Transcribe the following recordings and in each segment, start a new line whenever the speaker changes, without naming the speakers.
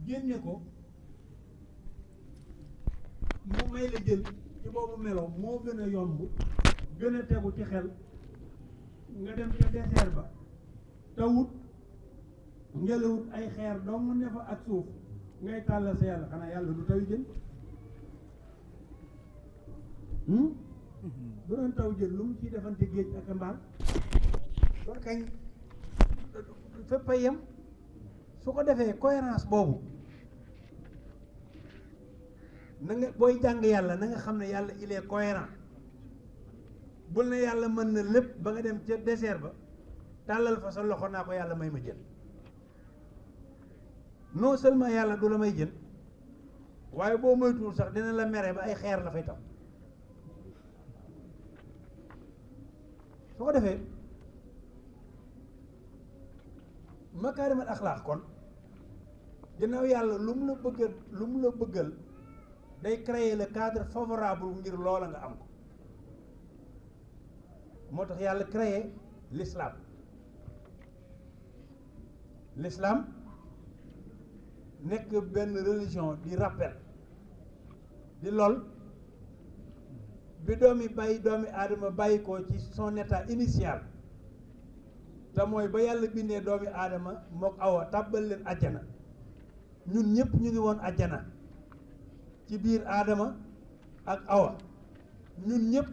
génne ko mu may la jël ci boobu melo moo gën a yomb gën a tegu ci xel nga dem ca désert ba tawut ngelawut ay xeer dong ne fa ak suuf ngay tàllal sa yàlla xanaa yàlla du taw jën bu doon taw jën lu mu ciy defante géej ak mbaal kon kañ fépp a yem su ko defee cohérence boobu na nga booy jàng yàlla na nga xam ne yàlla il est cohérent bul ne yàlla mën na lépp ba nga dem ca désert ba tàllal fa sa loxo naa ko yàlla may ma jën non seulement yàlla du la may jën waaye boo moytuwul sax dina la mere ba ay xeer la fay taw su ko defee makaarimal axlaaq kon ginnaaw yàlla lu mu la bëggal day créer le cadre favorable ngir loola nga am ko moo tax yàlla créer l'islam nekk benn religion di rappel di lol bi doomi aadama bàyyi ko ci son état initial te mooy ba yàlla bindee doomi aadama mook Awa tàbbal leen àjjana ñun ñëpp ñu ngi woon àjjana ci biir aadama ak Awa ñun ñëpp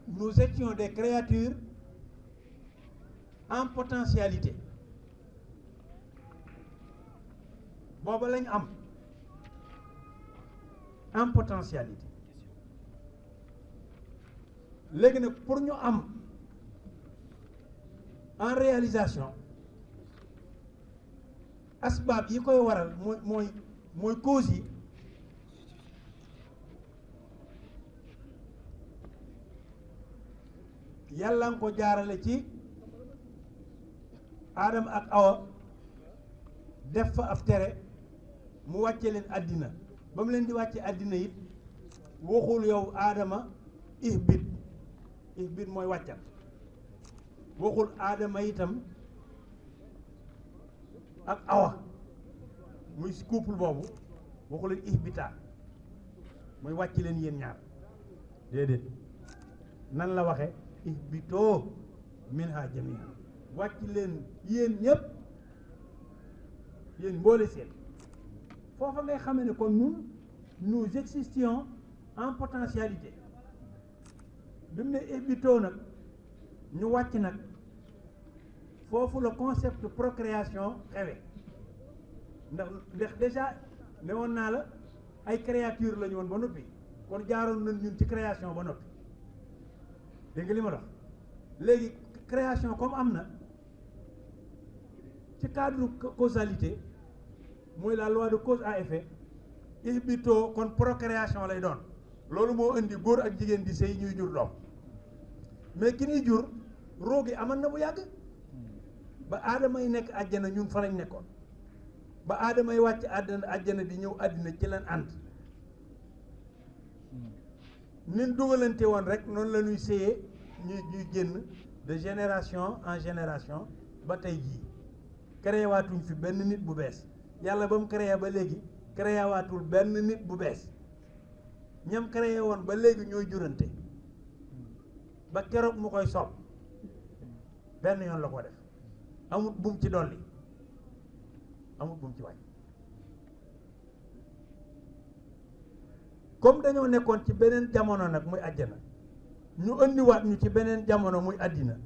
nous étions des créatures en potentialité booba lañ am en potentialité léegi nag pour ñu am en réalisation asbaab yi koy waral mooy cause yi yàlla nga ko jaarale ci Aadama ak Awa def fa ab tere mu wàcce leen àddina ba mu leen di wàcce àddina it waxul yow Aadama ihbit mooy wàccal waxul Aadama itam ak Awa muy couple boobu waxu leen ihbita mooy wàcc leen yéen ñaar déedéet nan la waxe ihbitoo minha jami'an wàcc leen yéen ñëpp yéen mboole seen foofa ngay xamee ne kon nous existions en potentialité bi mu ne ihbitoo nag ñu wàcc nag foofu la concept procréation xewe ndax déjà ne woon naa la ay créature la ñu woon ba noppi kon jaaroon nañ ñun ci création ba noppi dégg nga li ma wax léegi création comme am na ci cadre causalité mooy la loi de cause à effet ihbitoo kon procréation lay doon loolu moo indi góor ak jigéen di sëy ñuy jur doom mais ki ñuy jur roogi amal na bu yàgg ba aadama yi nekk àjjana ñun fa lañ nekkoon ba aadama yi wàcc àjjana di ñëw àddina ci leen ànd nin dugalante woon rek noonu la ñuy séyee ñuy génn de génération en génération ba tey jii créé waatuñ fi benn nit bu bees yàlla ba mu créé ba léegi créé waatul benn nit bu bees ñam créé woon ba léegi ñooy jurante ba keroog mu koy soob benn yoon la ko def amut bum ci dolli amut bum ci wàññi comme dañoo nekkoon ci beneen jamono nag muy àjjana ñu indiwaat ñu ci beneen jamono muy àddina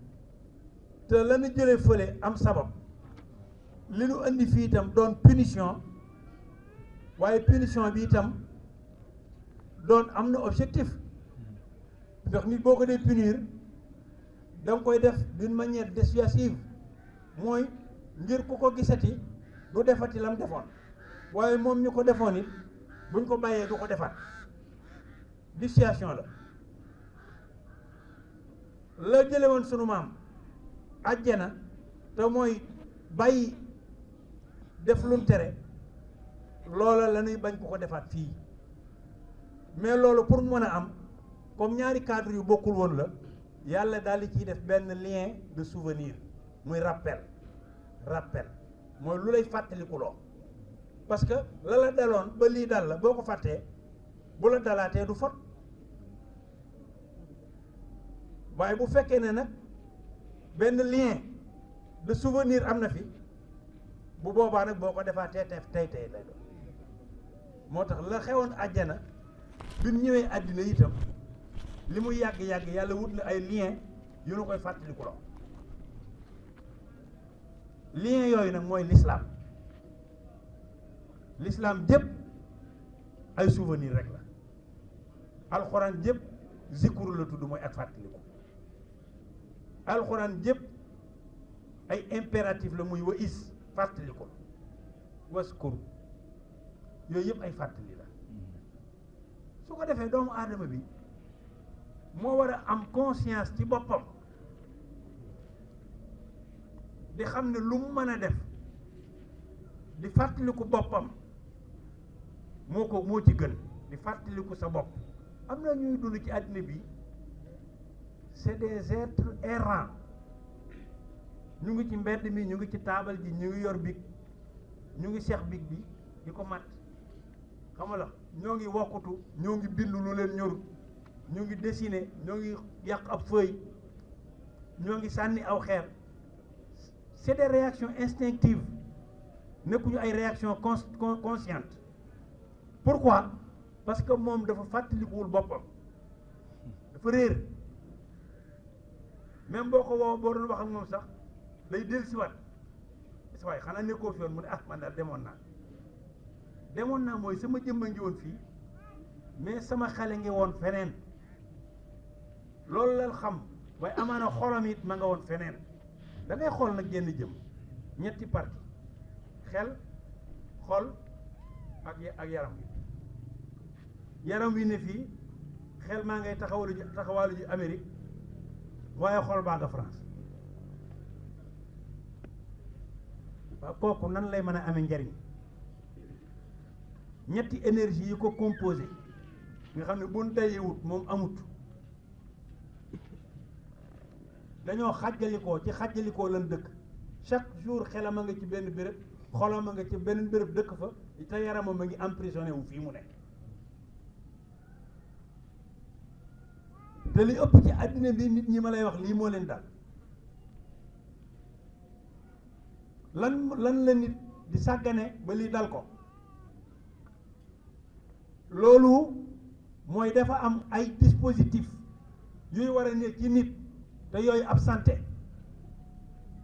te la ñu jëlee fële am sabab li ñu indi fii itam doon punition waaye punition bi itam doon am na objectif ndax nit boo ko dee punir da nga koy def d'une manière dissuasive mooy ngir ku ko gisati du defati lam defoon waaye moom ñu ko defoon it buñ ko bàyyee du ko defaat dissuasion la jële woon sunu maam àjjana te mooy bàyyi def lum tere loola la ñuy bañ ku ko defaat fii mais loolu pour mu mën a am comme ñaari cadre yu bokkul woon la yàlla daal di ciy def benn lien de souvenir muy rappel mooy lu lay fàttalikuloo parce que la daloon ba lii dal la boo ko fàttee bu la dalaatee du fot waaye bu fekkee ne nag benn lien de souvenir am na fi bu boobaa nag boo ko defaatee tey lay doon moo tax la xewoon àjjana bi ñu ñëwee àddina itam li muy yàgg-yàgg yàlla wut na ay lien yu nu koy fàttaliku loo lien yooyu nag mooy l'islam jëpp ay souvenir rek la alxuraan jëpp zikru la tudd mooy ak fàttaliku alxuraan jëpp ay impératif la muy wa is fàttaliku waskur yooyu yëpp ay fàttali la su ko defee doomu aadama bi moo war a am conscience ci boppam di xam ne lu mu mën a def di fàttaliku boppam moo ci gën di fàttaliku sa bopp. am na ñuy dund ci àddina bi c'est des êtres errants ñu ngi ci mbedd mi ñu ngi ci taabal ji ñu ngi yor big ñu ngi seex big bi di ko mat xam nga ñoo ngi wokkutu ñoo ngi bind lu leen ñorut ñoo ngi dessiner ñoo ngi yàq ab feuille ñoo ngi sànni aw xeer c'est des réactions instinctives nekkuñu ay réactions conscientes pourquoi parce que moom dafa fàttalikuwul boppam dafa réer même boo ko woo boo doon wax ak moom sax day dellusiwaat sa waay xanaa nekkoo fi woon mu ne ah man daal demoon naa mooy sama jëmba ngi woon fii mais sama xale ngi woon feneen loolu la xam waaye amaana xolam it ma nga woon feneen da ngay xool nag jenn jëm ñetti parti xel xol ak yaram wi ne fii xel maa ngay taxawalu ji Amérique waaye xol baa nga France waaw kooku nan lay mën a amee njariñ ñetti énergie yi ko composé nga xam ne buñ dajewut moom amut dañoo xàjjalikoo ci xàjjalikoo lan dëkk chaque jour xelam a nga ci benn béréb xolam a nga ci benn béréb dëkk fa te yaramam a ngi emprisonné wu fii mu ne te li ëpp ci àddina bi nit ñi ma lay wax lii moo leen dal lan la nit di sàggane ba lii dal ko loolu mooy dafa am ay dispositif yuy war a nekk ci nit te yooyu absenté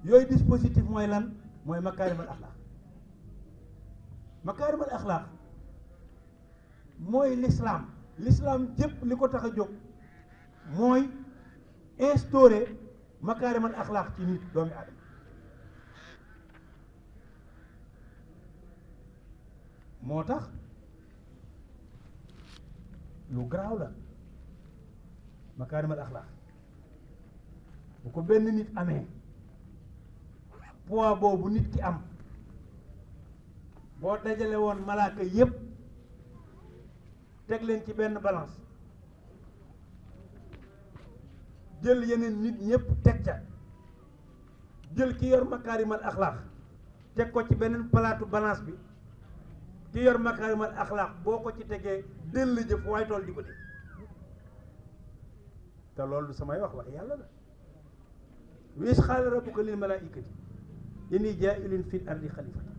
yooyu dispositif mooy lan mooy makaarimal axlaaq mooy l'islam jëpp li ko tax a jóg mooy instaurer makaarimal axlaaq ci nit doomi aadama moo tax lu garaaw la makaarimal axlaaq bu ko benn nit amee poids boobu nit ki am boo dajale woon malaaka yépp teg leen ci benn balance jël yeneen nit ñépp teg ca jël ki yor makaarimal axlaaq teg ko ci beneen palaatu balance bi ki yor makaarimal axlaaq boo ko ci tegee dell jëf waaye tool di ko def te loolu du samay wax yàlla la wa iz qaala rabbuka lil malaa'ikati inni jaa'ilun fil ardi xalifata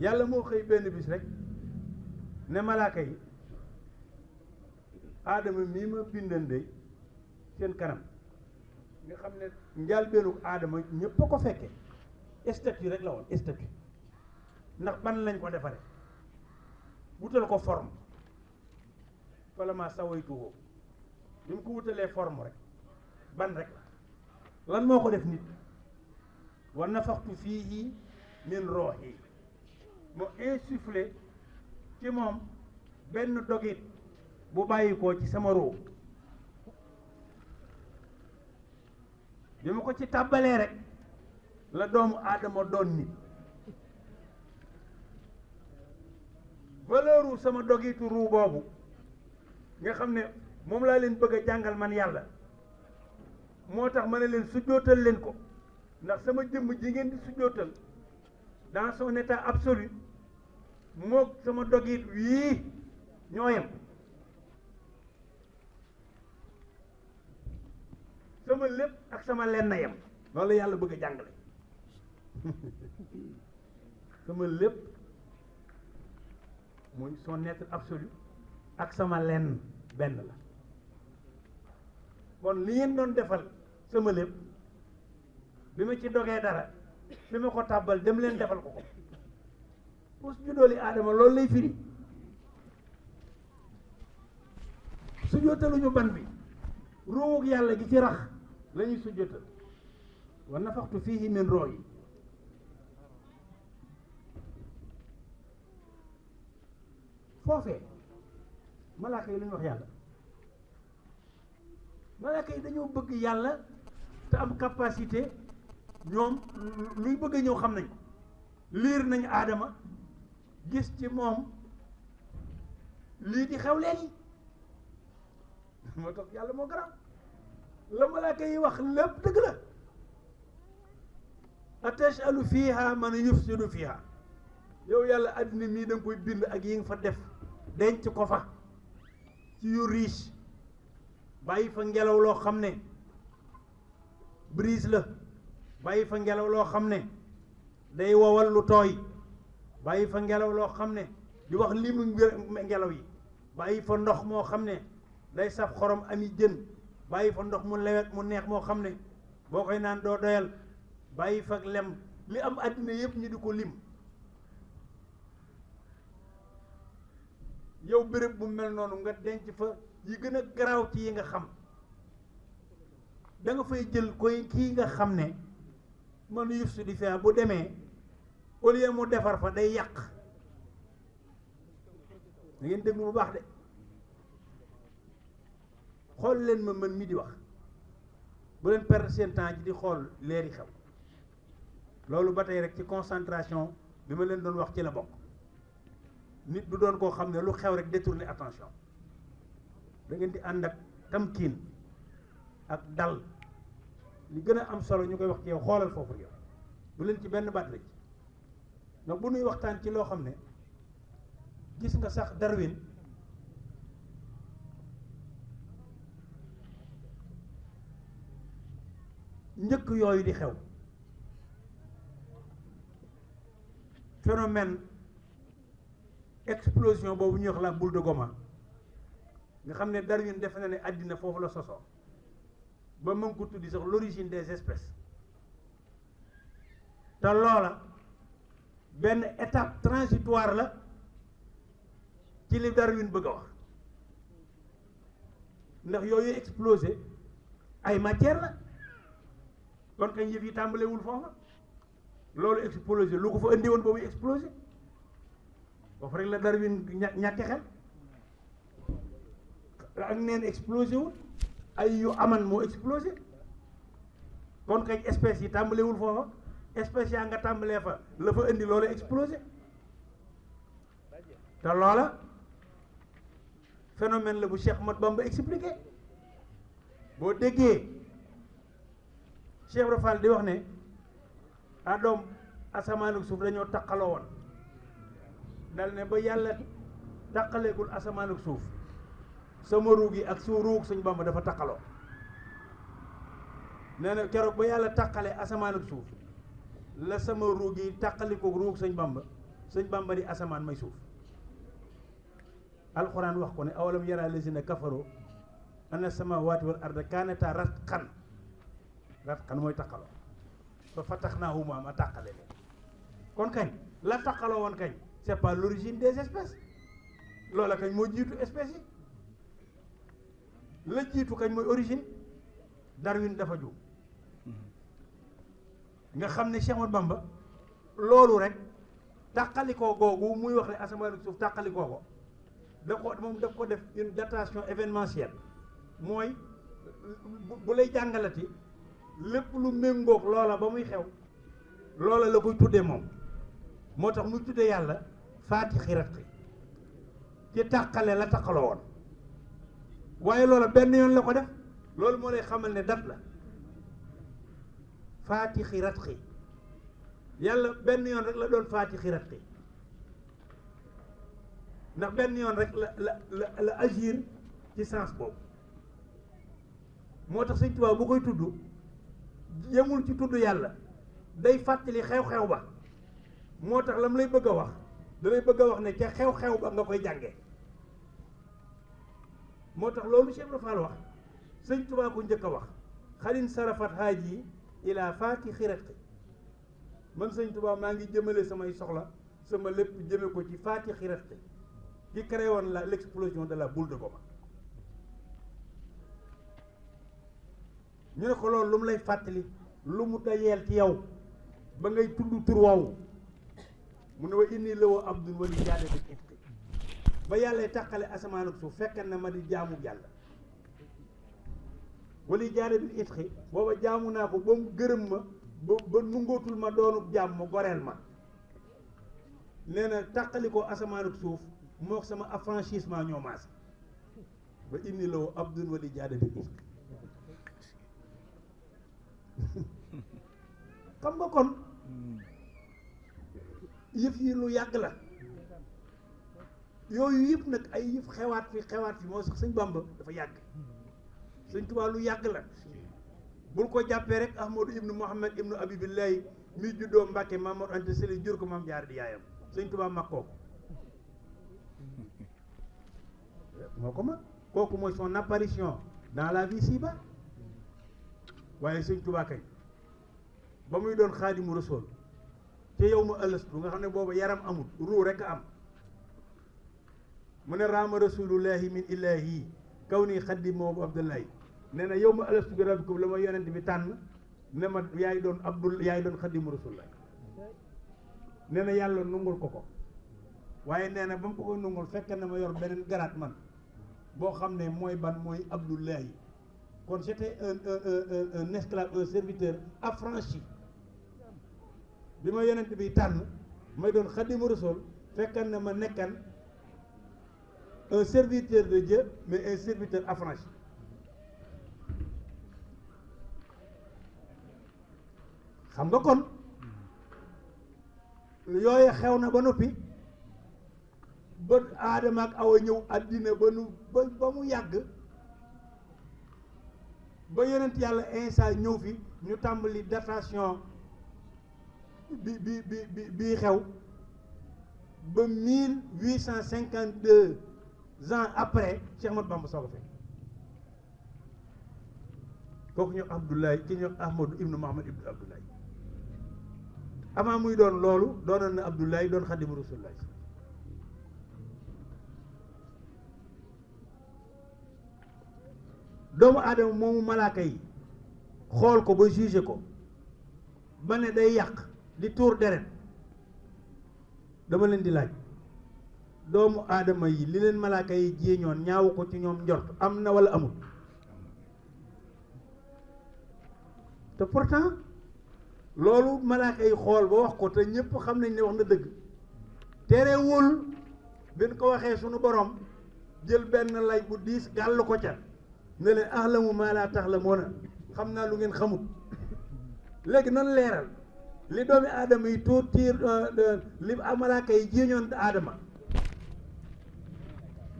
yàlla moo xëy benn bis rek ne malaaka yi aadama mii ma bindande seen kanam nga xam ne njaalbeenu aadama ñëpp a ko fekke statut rek la woon statut ndax ban lañ ko defare wutal ko forme wala ma sawaytuhu bi mu ko wutalee forme rek ban rek lan moo ko def nit wa nafaxtu fiihi min ruuhi moo insufflé ci moom benn dogit bu bàyyikoo ci sama ruu bi ma ko ci tàbbalee rek la doomu aadama doon nit valeuru sama dogitu ruu boobu nga xam ne moom laa leen bëgg a jàngal man yàlla moo tax ma ne leen sujjootal leen ko ndax sama jëmm ji ngeen di sujjootal dans son état absolu moog sama dogit wii ñoo yem sama lépp ak sama lenn yem loolu yàlla bëgg a jàngale sama lépp muy son être absolu ak sama lenn benn la kon li ngeen doon defal sama lépp bi ma ci dogee dara bi ma ko tàbbal dem leen defal ko us judooli aadama loolu lay firi sujjóotaluñu ban bi ruuwug yàlla gi ci rax la ñuy sujjóotal wa nafaxtu fiihi min ruuhi foofee malaaka yi lu ñu wax yàlla malaaka yi dañoo bëgg yàlla te am capacité ñoom luy bëgg a ñëw xam nañ liir nañ aadama gis ci moom lii di xew léegi moo tax yàlla moo garaaw la malaaka yi wax lépp dëgg la atajalu fiha man yufsidu fiha yow yàlla àddina mii da nga koy bind ak yi nga fa def denc ko fa ci yu riche bàyyi fa ngelaw loo xam ne brise la bàyyi fa ngelaw loo xam ne day wowal lu tooy bàyyi fa ngelaw loo xam ne di wax limu ngelaw yi bàyyi fa ndox moo xam ne day saf xorom ami jën bàyyi fa ndox mu lewet mu neex moo xam ne boo koy naan doo doyal bàyyi fa lem li am àddina yëpp ñu di ko lim yow béréb bu mel noonu nga denc fa yi gën a garaaw ci yi nga xam da nga fay jël koy kii nga xam ne man yuf su di fee bu demee au lieu mu defar fa day yàq da ngeen déglu bu baax de xool leen ma man mi di wax bu leen perdre seen temps ji di xool leeri xew loolu ba tey rek ci concentration bi ma leen doon wax ci la bokk nit du doon koo xam ne lu xew rek détourner attention da ngeen di ànd ak tamkiin ak dal li gën a am solo ñu koy wax ci yow xoolal foofu yow bu leen ci benn baat la ci donc bu nuy waxtaan ci loo xam ne gis nga sax Darwin njëkk yooyu di xew phénomène explosion boobu ñuy wax la boule de gomme nga xam ne Darwin defe na ne àddina foofu la sosoo ba mën ko tuddi sax l'origine des espèces te loola benn étape transitoire la ci li Darwin bëgg a wax ndax yooyu explosé ay matière la kon kañ yëf yi tàmbalewul foofa loolu explosé lu ko fa indi woon boobu explosé foofu rek la Darwin ñàkke xel ak neen explosé wul ay yu aman moo explosé kon kañ espèces yi tàmbalewul foofa espèces yaa nga tàmbalee fa la fa indi loolu explosé te loola phénomène la bu Cheikh Ahmadou Bamba expliqué boo déggee Cheikh Ibra Fall di wax ne adoom asamaan ak suuf dañoo taqaloo woon dal ne ba yàlla taqaleegul asamaan ak suuf sama ruug yi ak su ruug Sëñ Bamba dafa taqaloo nee na keroog ba yàlla taqale asamaan ak suuf la sama ruug yi taqaliko ruug Sëñ Bamba di asamaan may suuf alxuraan wax ko ne awalam yara lazina kafaru anna samawati wal arda kaanata ratqan mooy taqaloo fa fataxnaahumaa ma taqale leen kon kañ la taqaloo woon kañ c'est pas l'origine des espèces loola kañ moo jiitu espèces yi la jiitu kañ mooy origine Darwin dafa juum nga xam ne Cheikh Ahmadou Bamba loolu rek tàqalikoo googu muy wax ne asamaan ak suuf tàqalikoo ko daf ko def une datation événementielle mooy bu lay jàngalati lépp lu méngoog loola ba muy xew loola la koy tuddee moom moo tax muy tuddee yàlla faatixi ratqi ci tàqale la taqaloo woon waaye loola benn yoon la ko def loolu moo lay xamal ne dat la faatixi ratqi yàlla benn yoon rek la doon faatixi ratqi ndax benn yoon rek la agir ci sens boobu. moo tax Sëñ Tuubaa bu koy tudd yemul ci tudd yàlla day fàttali xew-xew ba. moo tax la mu lay bëgg a wax da lay bëgg a wax ne ca xew-xew ba nga koy jànge moo tax loolu Cheikh Ibra Fall wax Sëñ Tuubaa ko njëkk a wax xalin sarafat haaji ila faati xiraqi man Sëñ Tuubaa maa ngi jëmale samay soxla sama lépp jëme ko ci faati xiraqi ki créé woon l'explosion de la boule de gomme. ñu ne ko loolu lu mu lay fàttali lu mu dayeel ci yow ba ngay tudd tur woowu mu ne wa inni lawoo abdul wali jaade bi ifki ba yàlla tàqale asamaan ak suuf fekk na ma di jaamu yàlla wali jaade bi ifki booba jaamu naa ko ba mu gërëm ma ba nungootul ma doonub jaam ma goreel ma nee na tàqali ko asamaan ak suuf mook sama affranchissement ñoo maas ba inni lawoo abdul wali jaade bi ifki xam nga kon yëf yi lu yàgg la yooyu yëpp nag ay yëf xewaat fi moo sax Sëñ Bàmba dafa yàgg Sëñ Tuubaa lu yàgg la bul ko jàppee rek Ahmadu ibnu Muhammad ibnu Abibillahi mi juddoo Mbàkke Maam Mor Anta Sali jur ko Maam Jaara di yaayam Sëñ Tuubaa mag kooku moo ko mag kooku mooy son apparition dans la vie ci-bas waaye Sëñ Tuubaa kañ ba muy doon Xaadimu Rasuul te yow ma ëllëstu nga xam ne booba yaram amul ruu rek a am mu ne raama rasulullahi min ilahi kaw nii xaddimoo abdullahi nee na yow ma ëllëstu bi rabbikum la ma yonent bi tànn ne ma yaay doon xaddimu rasulullahi nee na yàlla nungul ko waaye nee na ba mu ko koy nungul fekk na ma yor beneen garaat man boo xam ne mooy ban mooy abdullahi kon j'étais un esclave, un serviteur affranchi bi ma yonent bi tànn may doon Xaadimu Rasuul fekkan na ma nekkan un serviteur de Dieu mais un serviteur affranchi xam nga kon yooye xew na ba noppi ba Aadama ak Awa ñëw àddina ba mu yàgg ba yonent yàlla Iisaa ñëw fi ñu tàmbali datation bi xew ba 1852 ans après Cheikh Ahmadou Bamba soog a fekk kooku ñëw Abdoulaye ki ñëw Ahmadou ibnu Muhammad ibnu Abdoulaye avant muy doon loolu doonoon na Abdoulaye doon Xaadimu Rasuulullaah doomu aadama moomu malaaka yi xool ko ba jugé ko ba ne day yàq di tuur deret dama leen di laaj doomu aadama yi li leen malaaka yi jéeñoon ñaawu ko ci ñoom njort am na wala amul te pourtant loolu malaaka yi xool ba wax ko te ñëpp xam nañ ne wax na dëgg terewul bin ko waxee sunu borom jël benn lay bu diis gàll ko ca ne leen ahlamu maa laa taxlamuuna xam naa lu ngeen xamut léegi nan leeral li doomi aadama yi tuur tiir li malaaka yi jéeñoon aadama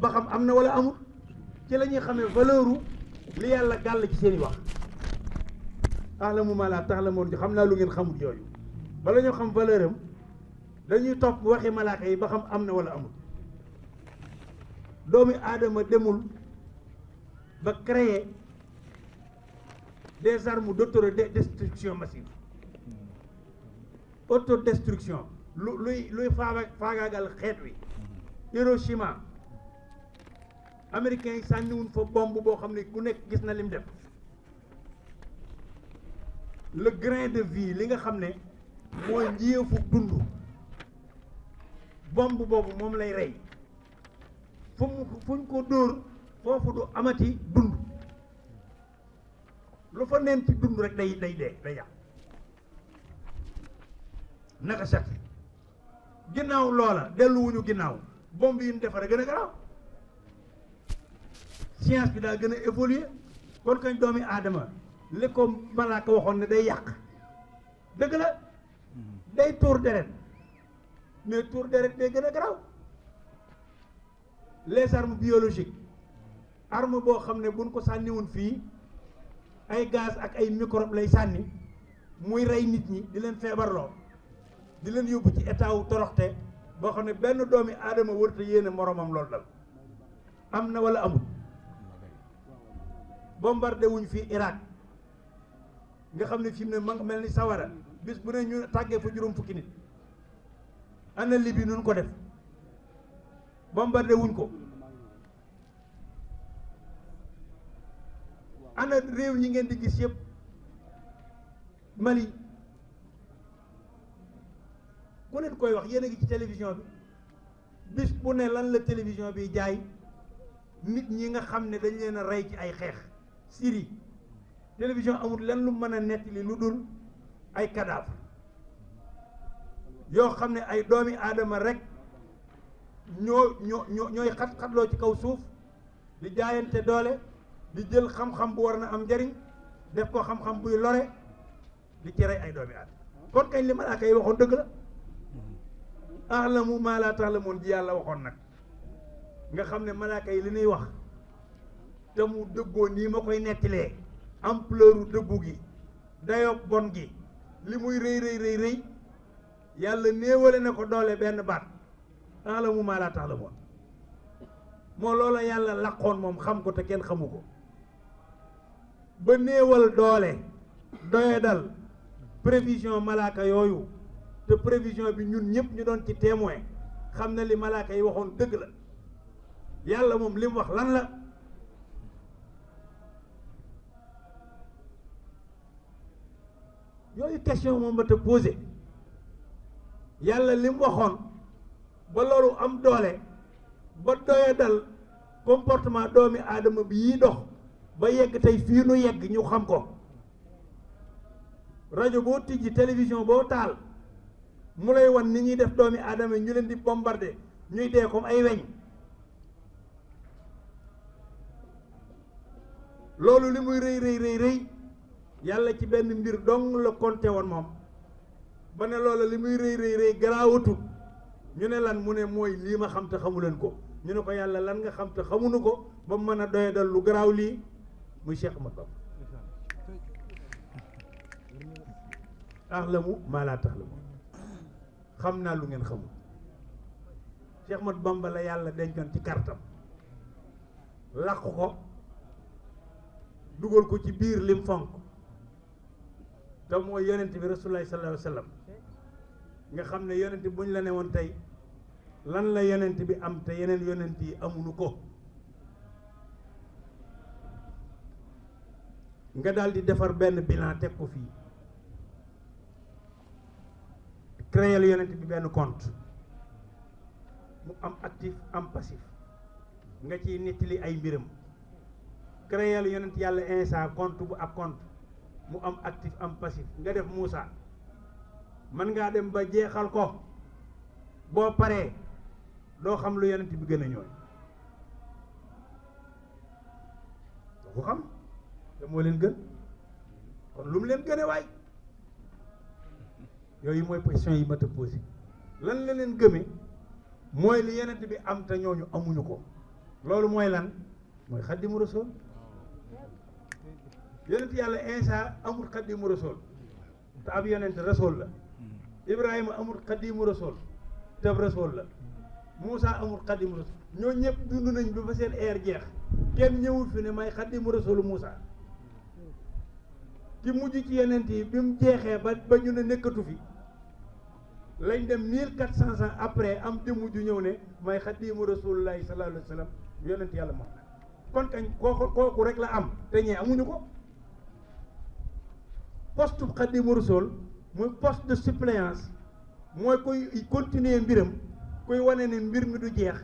ba xam am na wala amul ci la ñuy xamee valeur li yàlla gàll ci seen i wax ahlamu maa laa taxlamuuna xam naa lu ngeen xamut yooyu bala ñoo xam valeur am dañuy topp waxi malaaka yi ba xam am na wala amul doomi aadama demul ba créer des armes d'autodestruction massive autodestruction luy faagaagal xeet wi Hiroshima américains yi sànniwuñ fa bombe boo xam ne ku nekk gis na lim def le grain de vie li nga xam ne mooy njiyeefu dund bombe boobu moom lay rey fuñ ko dóor foofu du amati dund lu fa neen ci dund rek day yàqu naka sax ginnaaw loola delluwuñu ginnaaw bombe yi ñu defare gën a garaaw science bi daa gën a évoluer kon kañ doomi aadama li ko malaaka waxoon ne day yàq dëgg la day tuur deret mais tuur deret day gën a garaaw les armes biologiques arme boo xam ne buñ ko sànniwoon fii ay gaz ak ay microbe lay sànni muy rey nit ñi di leen feebarloo di leen yóbbu ci état wu toroxte boo xam ne benn doomi aadama wërta yéene moromam loolu dal am na wala amul bombardé wuñ fii Irak nga xam ne fi mu ne ma nga mel ni sawara bis bu ne ñu tàggee fa juróom fukki nit ana Libye nun ko def bombardé wuñ ko ana réew ñi ngeen di gis yëpp Mali ku leen koy wax yéen a ngi ci télévision bi bis bu ne lan la télévision bi jaay nit ñi nga xam ne dañ leen a rey ci ay xeex Syrie télévision amul lenn lu mën a nettali lu dul ay cadavre yoo xam ne ay doomi aadama rek ñooy xat-xatloo ci kaw suuf di jaayante doole di jël xam-xam bu war na am njariñ def ko xam-xam buy lore di ci rey ay doomi aadama kon kañ li malaaka yi waxoon dëgg la a'lamu maa laa ta'lamuun ji yàlla waxoon nag nga xam ne malaaka yi li ñuy wax te mu dëggoo nii ma koy nettilee ampleur dëggu gi dayoo bon gi li muy rëy yàlla néewale na ko doole benn baat a'lamu maa laa ta'lamuun moo loola yàlla laqoon moom xam ko te kenn xamu ko ba néewal doole doye dal prévision malaaka yooyu te prévision bi ñun ñëpp ñu doon ci témoin xam na li malaaka yi waxoon dëgg la yàlla moom li mu wax lan la yooyu question moom ba te posé yàlla li mu waxoon ba loolu am doole ba doye dal comportement doomi aadama bi yii dox ba yegg tey fii nu yegg ñu xam ko rajo boo tijji télévision boo taal mu lay wan ni ñuy def doomi aadama yi ñu leen di bombarder ñuy dee comme ay weñ loolu li muy rëy yàlla ci benn mbir dong la compté woon moom ba ne loolu li muy rëy garaawatu ñu ne lan mu ne mooy lii ma xam te xamu leen ko ñu ne ko yàlla lan nga xam te xamuñu ko ba mu mën a doye dal lu garaaw lii muy Cheikh Ahmad Bamba a'lamu maa laa ta'lamuun xam naa lu ngeen xamul Cheikh Ahmad Bamba la yàlla dencoon ci kartam làq ko dugal ko ci biir lim fonk te mooy yonent bi Rasulullah sallallahu alayhi wa sallam nga xam ne yonent bi bu ñu la ne woon tey lan la yonent bi am te yeneen yonent yi amuñu ko nga daal di defar benn bilan teg ko fii créer yonent bi benn compte mu am actif am passif nga ciy nettali ay mbiram créer yonent yàlla Insa compte bu ab compte mu am actif am passif nga def Moussa mën ngaa dem ba jeexal ko boo paree doo xam lu yonent bi gën a ñooy doo ko xam te moo leen gën kon lu mu leen gëne waay yooyu mooy question yi ma te posé lan la leen gëme mooy li yonent bi am te ñooñu amuñu ko loolu mooy lan mooy xaddimu rasul yonent yàlla Insa amul xaddimu rasul te ab yonent rasul la Ibrahima amul xaddimu rasul te ab rasul la Moussa amul xaddimu rasul ñoo ñëpp dund nañ ba fa seen air jeex kenn ñëwul fi ne may xaddimu rasulu Moussa ki mujj ci yonent yi bi mu jeexee ba ñu ne nekkatu fi lañ dem 1400 ans après am jëmm ju ñëw ne may xaddimu rasulullahi sallallahu alayhi wa sallam yonent yàlla moom kon kañ kooku rek la am te ñee amuñu ko poste xaddimu rasul muy poste de suppléance mooy koy continuer mbiram kuy wane ne mbir mi du jeex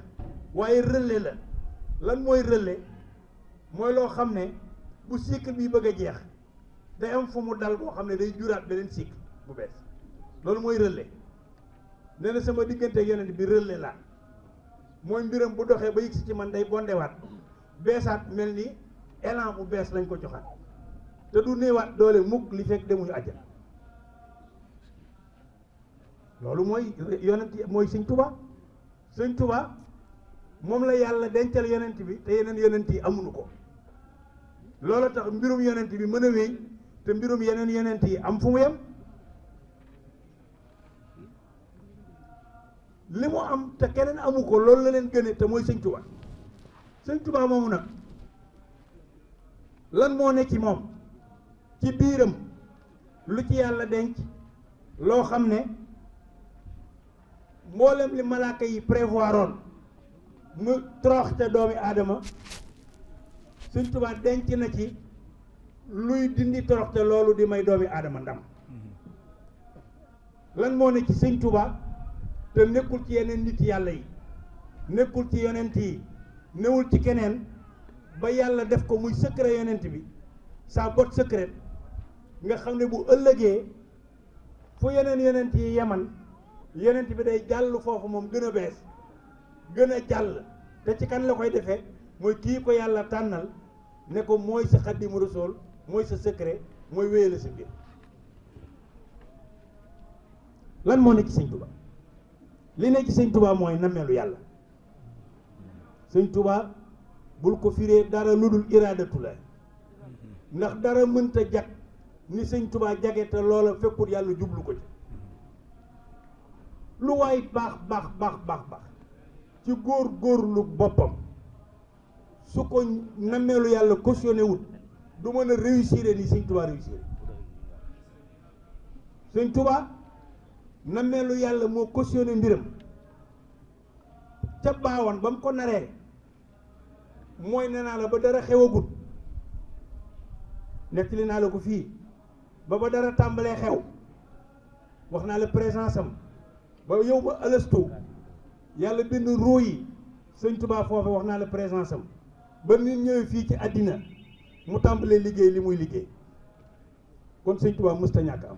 waaye relais la lan mooy relais mooy loo xam ne bu cycle bi bëgg a jeex day am fu mu dal boo xam ne day juraat beneen cycle bu bees loolu mooy relais nee na sama diggante yonent bi relais la mooy mbiram bu doxee ba yëg si ci man day bondewaat beesaat mel ni élan bu bees lañ ko joxaat te du néewaat doole mukk li fekk demuñu àjjana loolu mooy yonent mooy sëñ Tuubaa sëñ Tuubaa moom la yàlla dencal yonent bi te yeneen yonent yi amuñu ko loolu tax mbirum yonent bi mën a wéy te mbirum yeneen yonent yi am fu mu yem li mu am te keneen amu ko loolu la leen gëne te mooy sëñ Tuubaa sëñ Tuubaa moomu nag lan moo ne ci moom ci biiram lu ci yàlla denc loo xam ne mboolem li malaaka yi prévoiroon mu toroxte doomi aadama sëñ Tuubaa denc na ci luy dindi toroxte loolu di may doomi aadama ndam lan moo ne ci sëñ Tuubaa te nekkul ci yeneen nit yàlla yi nekkul ci yonent yi newul ci keneen ba yàlla def ko muy secret yonent bi sa botte secret nga xam ne bu ëllëgee fu yeneen yonent yi yeman yonent bi day jàll foofu moom gën a bees gën a jàll te ci kan la koy defee mooy kii ko yàlla tànnal ne ko mooy sa Xaadimu Rasuul mooy sa secret mooy wéyale sa biir lan moo nekk ci sëñ Tuubaa li nekk ci sëñ Tuubaa mooy nammeelu yàlla sëñ Tuubaa bul ko firee dara lu dul iraadatu la ndax dara mënta jag ni sëñ Tuubaa jage te loola fekkut yàlla jublu ko ci lu waay baax ci góorlu boppam su ko nammeelu yàlla cautionné wut du mën a réussir ni sëñ Tuubaa réussir sëñ Tuubaa nammeelu yàlla moo cautionné mbiram ca baawan ba mu ko naree mooy nee naa la ba dara xewagut nettali naa la ko fii ba dara tàmbalee xew wax naa la présence am ba yow ba alastu yàlla bind ruu yi sëñ Tuubaa foofu wax naa la présence am ba nit ñëwee fii ci àddina mu tàmbalee liggéey li muy liggéey kon sëñ Tuubaa mësta ñàkk am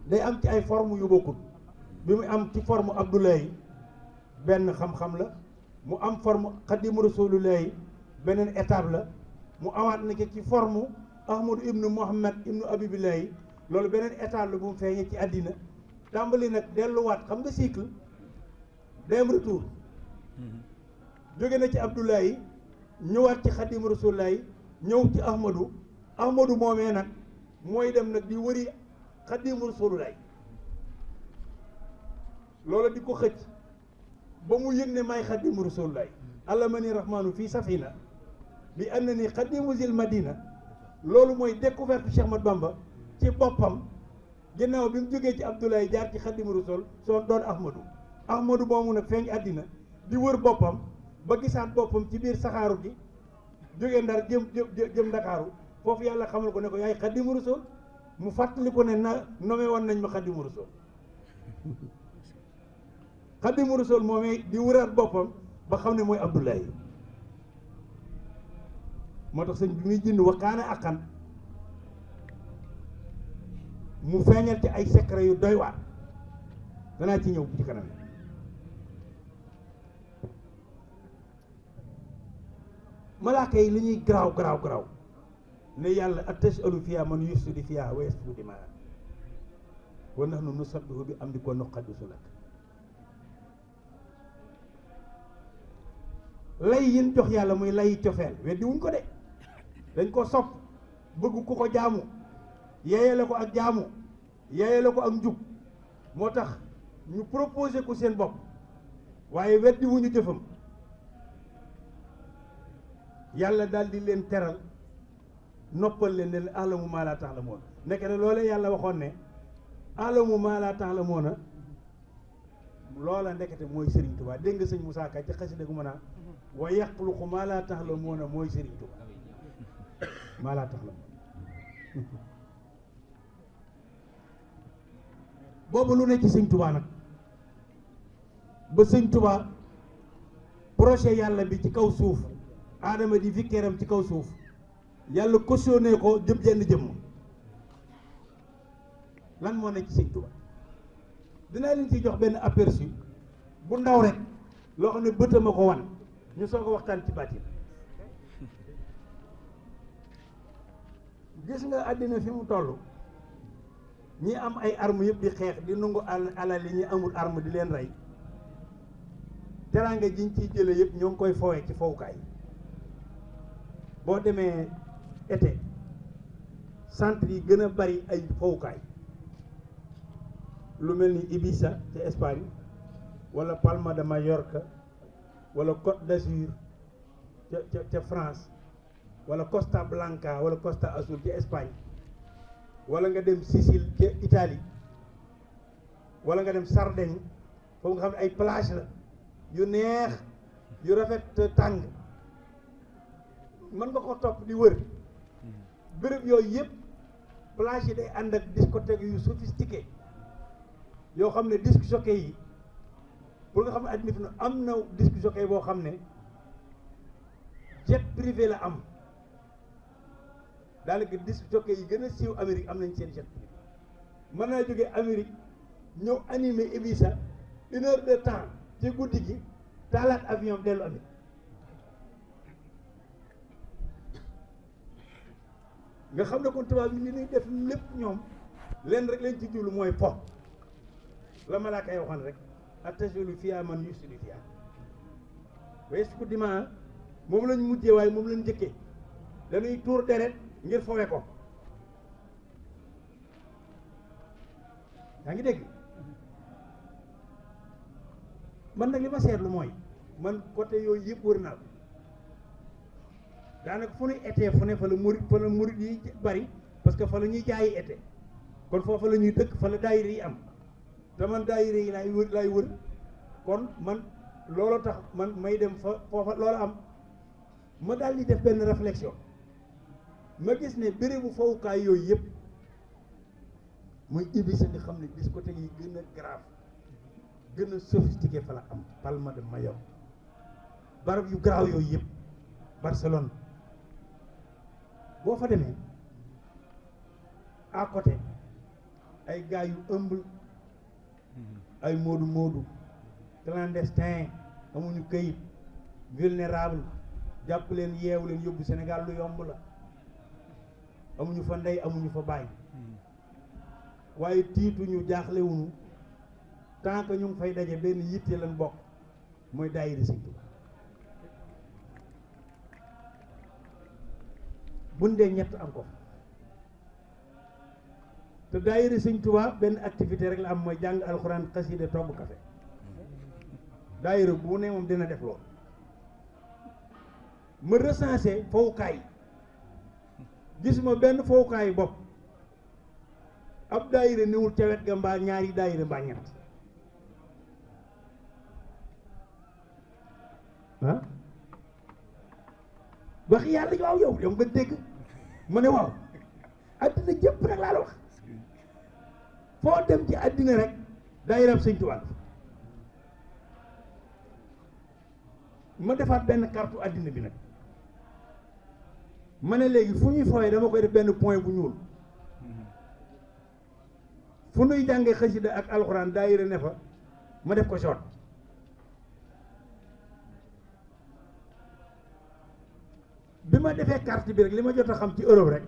day am ci ay forme yu bokkul bi mu am ci forme Abdoulaye benn xam-xam la mu am forme Xaadimu Rasuulullaahi beneen étape la mu amaat na ci forme Ahmadu ibnu Muhammad ibnu Abibillahi loolu beneen étape la bu mu feeñee ci àddina tàmbali nag delluwaat xam nga cycle dem retour jóge na ci Abdoulaye ñëwaat ci Xaadimu Rasuulullaahi ñëw ci Ahmadu moomee nag mooy dem nag di wëri Xaadimu Rasuulullaahi loolu di ko xëcc ba mu yëg ne may Xaadimu Rasuulullaahi allamani rahmaanu fii safina bi annani Xaadimu zil madina loolu mooy découverte Cheikh Ahmadou Bamba ci boppam ginnaaw bi mu jógee ci Abdoulaye jaar ci Xaadimu Rasuul soo doon Ahmadu moomu nag feeñ àddina di wër boppam ba gisaat boppam ci biir saxaaru gi jógee Ndar jëm Ndakaaru foofu yàlla xamal ko ne ko yaay Xaadimu Rasuul mu fàttali ko ne nomee woon nañ ma Xaadimu Rasuul Xaadimu Rasuul moomee di wëraat boppam ba xam ne mooy Abdoulaye moo tax sëñ bi muy jënd wakaana akkan mu feeñal ci ay secret yu doy waar danaa ci ñëw ci kanam malaaka yi li ñuy garaaw ne yàlla atasalu fiha man yufsidu fiha wa yasfiku dimaa wa nahnu nusabbihu bi amdika wa nuqaddisu lak lay yin jox yàlla muy lay cofeel weddi wuñ ko de dañ ko sopp bëgg ku ko jaamu yeeyale ko ak jaamu yeeyale ko ak njub moo tax ñu proposé ko seen bopp waaye weddi wuñu jëfam yàlla daal di leen teral noppal leen ne alamu maa laa ta'lamuun nekk ne loolee yàlla waxoon ne alamu maa laa ta'lamuun loola ndekete mooy Serigne Touba dégg nga sëñ Moussa Ka ci xasida gu mën a wa yaxluqu maa laa ta'lamuun mooy Serigne Touba maa laa ta'lamuun boobu lu ne ci sëñ Touba nag ba sëñ Touba projet yàlla bi ci kaw suuf aadama di vikkeeram ci kaw suuf yàlla cautionné ko jenn jëmm lan moo nekk ci sëñ Touba dinaa leen ci jox benn aperçu bu ndaw rek loo xam ne bëtama ko wan ñu soog a waxtaan ci baatin gis nga àddina fi mu toll ñi am ay arme yëpp di xeex di nangu alal yi ñi amul arme di leen rey teraanga jiñ ciy jële yëpp ñoo ngi koy fowee ci fowukaay boo demee été centre yi gën a bari ay fowukaay lu mel ni Ibiza ci Espagne wala Palma de Mallorca wala Côte d'Azur ca France wala Costa Blanca wala Costa Azul ci Espagne wala nga dem Sicile ca Italie wala nga dem Sardaigne foofu nga xam ne ay plage la yu neex yu rafet te tàng mën nga ko topp di wër béréb yooyu yëpp plage yi day ànd ak discothèque yu sophistiqué yoo xam ne disque jockey yi pour nga xam ne adduna fi na am na disque jockey boo xam ne jet privé la am daanaka disque jockey yi gën a siiw Amérique am nañ seen jet privé mën naa jógee Amérique ñëw animé Ibiza 1 heure de temps ci guddi gi taalaat avion dellu Amérique nga xam ne kon tubaab yi li ñuy def lépp ñoom leen rek lañ ci jublu mooy po la malaaka yi waxoon rek attajulu fiha man yufsidu fiha wa yasfiku dimaa moom lañ mujjee waaye moom lañ njëkkee dañuy tuur deret ngir fowe ko yaa ngi dégg man nag li ma seetlu mooy man côté yooyu yëpp wër naa ko daanaka fu ñuy été fu ne fa la murit yi bari parce que fa la ñuy jaayi été kon foofa la ñuy dëkk fa la daayira yi am te man daayira yi laay wër kon man loolu tax man may dem fa foofa loolu am ma daal di def benn réflexion ma gis ne bérébu fowukaay yooyu yëpp muy Ibiza nga xam ne discothèque yi gën a grave gën a sophistiqué fa la am Palma de Mallorca barab yu grave yooyu yëpp Barcelone boo fa demee à côté ay gars yu humble ay moodu clandestin amuñu këyit vulnérable jàpp leen yeewu leen yóbbu Sénégal lu yomb la amuñu fa ndey amuñu fa bàyyi waaye tiituñu jaaxlewuñu tant que ñu ngi fay daje benn yitte lañ bokk mooy daayira Sëñ Tuubaa buñ dee ñett am ko te daayira Sëñ Tuubaa benn activité rek la am mooy jàng alxuraan xasida togg café daayira bu ne moom dina def loolu ma recensé fowukaay gisuma benn fowukaay bopp ab daayira niwul ca wet ga mbaa ñaari daayira mbaa ñett ah wax yàlla waaw yow nga dégg ma ne waaw addina jëpp rek laa la wax foo dem ci addina rek daayira Sëñ Tuubaa ma defaat benn carte addina bi nag ma ne léegi fu ñuy fooyee dama koy def benn point bu ñuul fu ñuy jàngee xasida ak alxuraan daayira ne fa ma def ko jaune bi ma defee carte bi rek li ma jot a xam ci Europe rek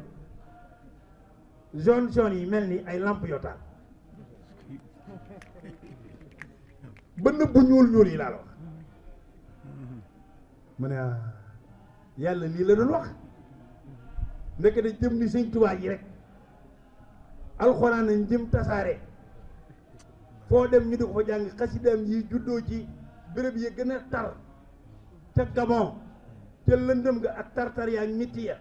jaune yi mel ni ay lampe yoo taal ba nëbbu ñuul yi laa la wax ma ne yàlla lii la doon wax ndeke da jëm ni Sëñ Tuubaa yi rek alxuraan nañ jëm tasaare foo dem ñu di ko fa jàng xasidaam yi juddoo ci béréb yi gën a tar ca Gabon ca lëndëm ga ak tartar yaa mitti ya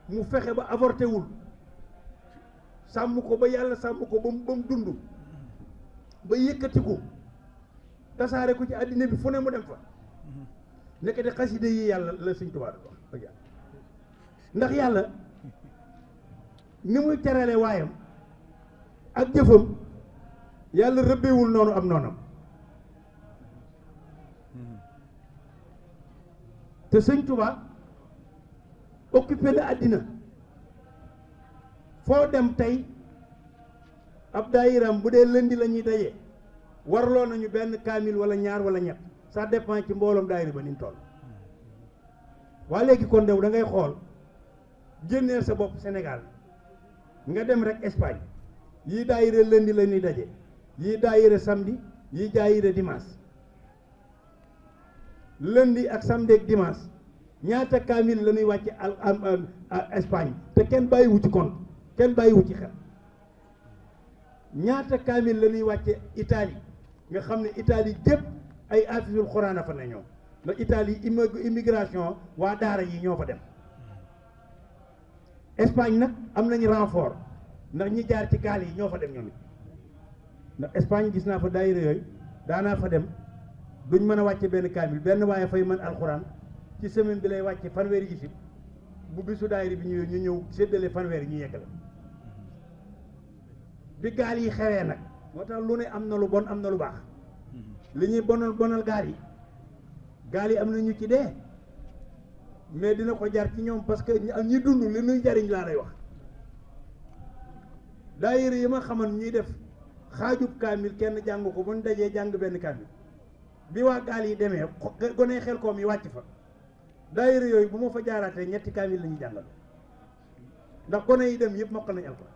mu fexe ba avorté wul sàmm ko ba yàlla sàmm ko ba mu dund ba yëkkatiku tasaare ko ci àddina bi fu ne mu dem fa nekk de xasida yi yàlla la Sëñ Tuubaa wax dëgg yàlla ndax yàlla ni muy terale waayam ak jëfam yàlla rëbbeewul noonu am noonam te Sëñ Tuubaa occupé na àddina foo dem tey ab daayiram bu dee lëndi la ñuy daje warloo nañu benn kaamil wala ñaar wala ñett ça dépend ci mbooloom daayira ba ni mu toll waa léegi kon dew da ngay xool génneel sa bopp Sénégal nga dem rek Espagne yii daayira lundi la ñuy daje yii daayira samedi yii daayira dimanche lundi ak samedi ak dimanche ñaata kaamil la ñuy wàcce Espagne te kenn bàyyiwu ci compte kenn bàyyiwu ci xel ñaata kaamil la ñuy wàcce Italie nga xam ne Italie gépp ay afisul xuraan a fa ne ñoom ndax Italie immigration waa daara yi ñoo fa dem Espagne nag am nañu renfort ndax ñi jaar ci gaal yi ñoo fa dem ñoom it ndax Espagne gis naa fa daayira yooyu daanaa fa dem duñ mën a wàcce benn kaamil benn waaye fay mën alxuraan ci semaine bi lay wàcce fanweeri isib bu bisu daayira bi ñu ñëw séddale fanweeri ñu yeggale bi gaal yi xewee nag moo tax lu ne am na lu bon am na lu baax li ñuy bonal gaal yi am na ñu ci dee mais dina ko jar ci ñoom parce que ñi dund li ñuy jariñ laa lay wax daayira yi ma xaman ñuy def xaajub kaamil kenn jàng ko bu ñu dajee jàng benn kaamil bi waa gaal yi demee gone xel koom yi wàcc fa daayira yooyu bu ma fa jaaraatee ñetti kaamil la ñuy jàngal ndax gone yi dem yëpp mokkal nañ alxuraan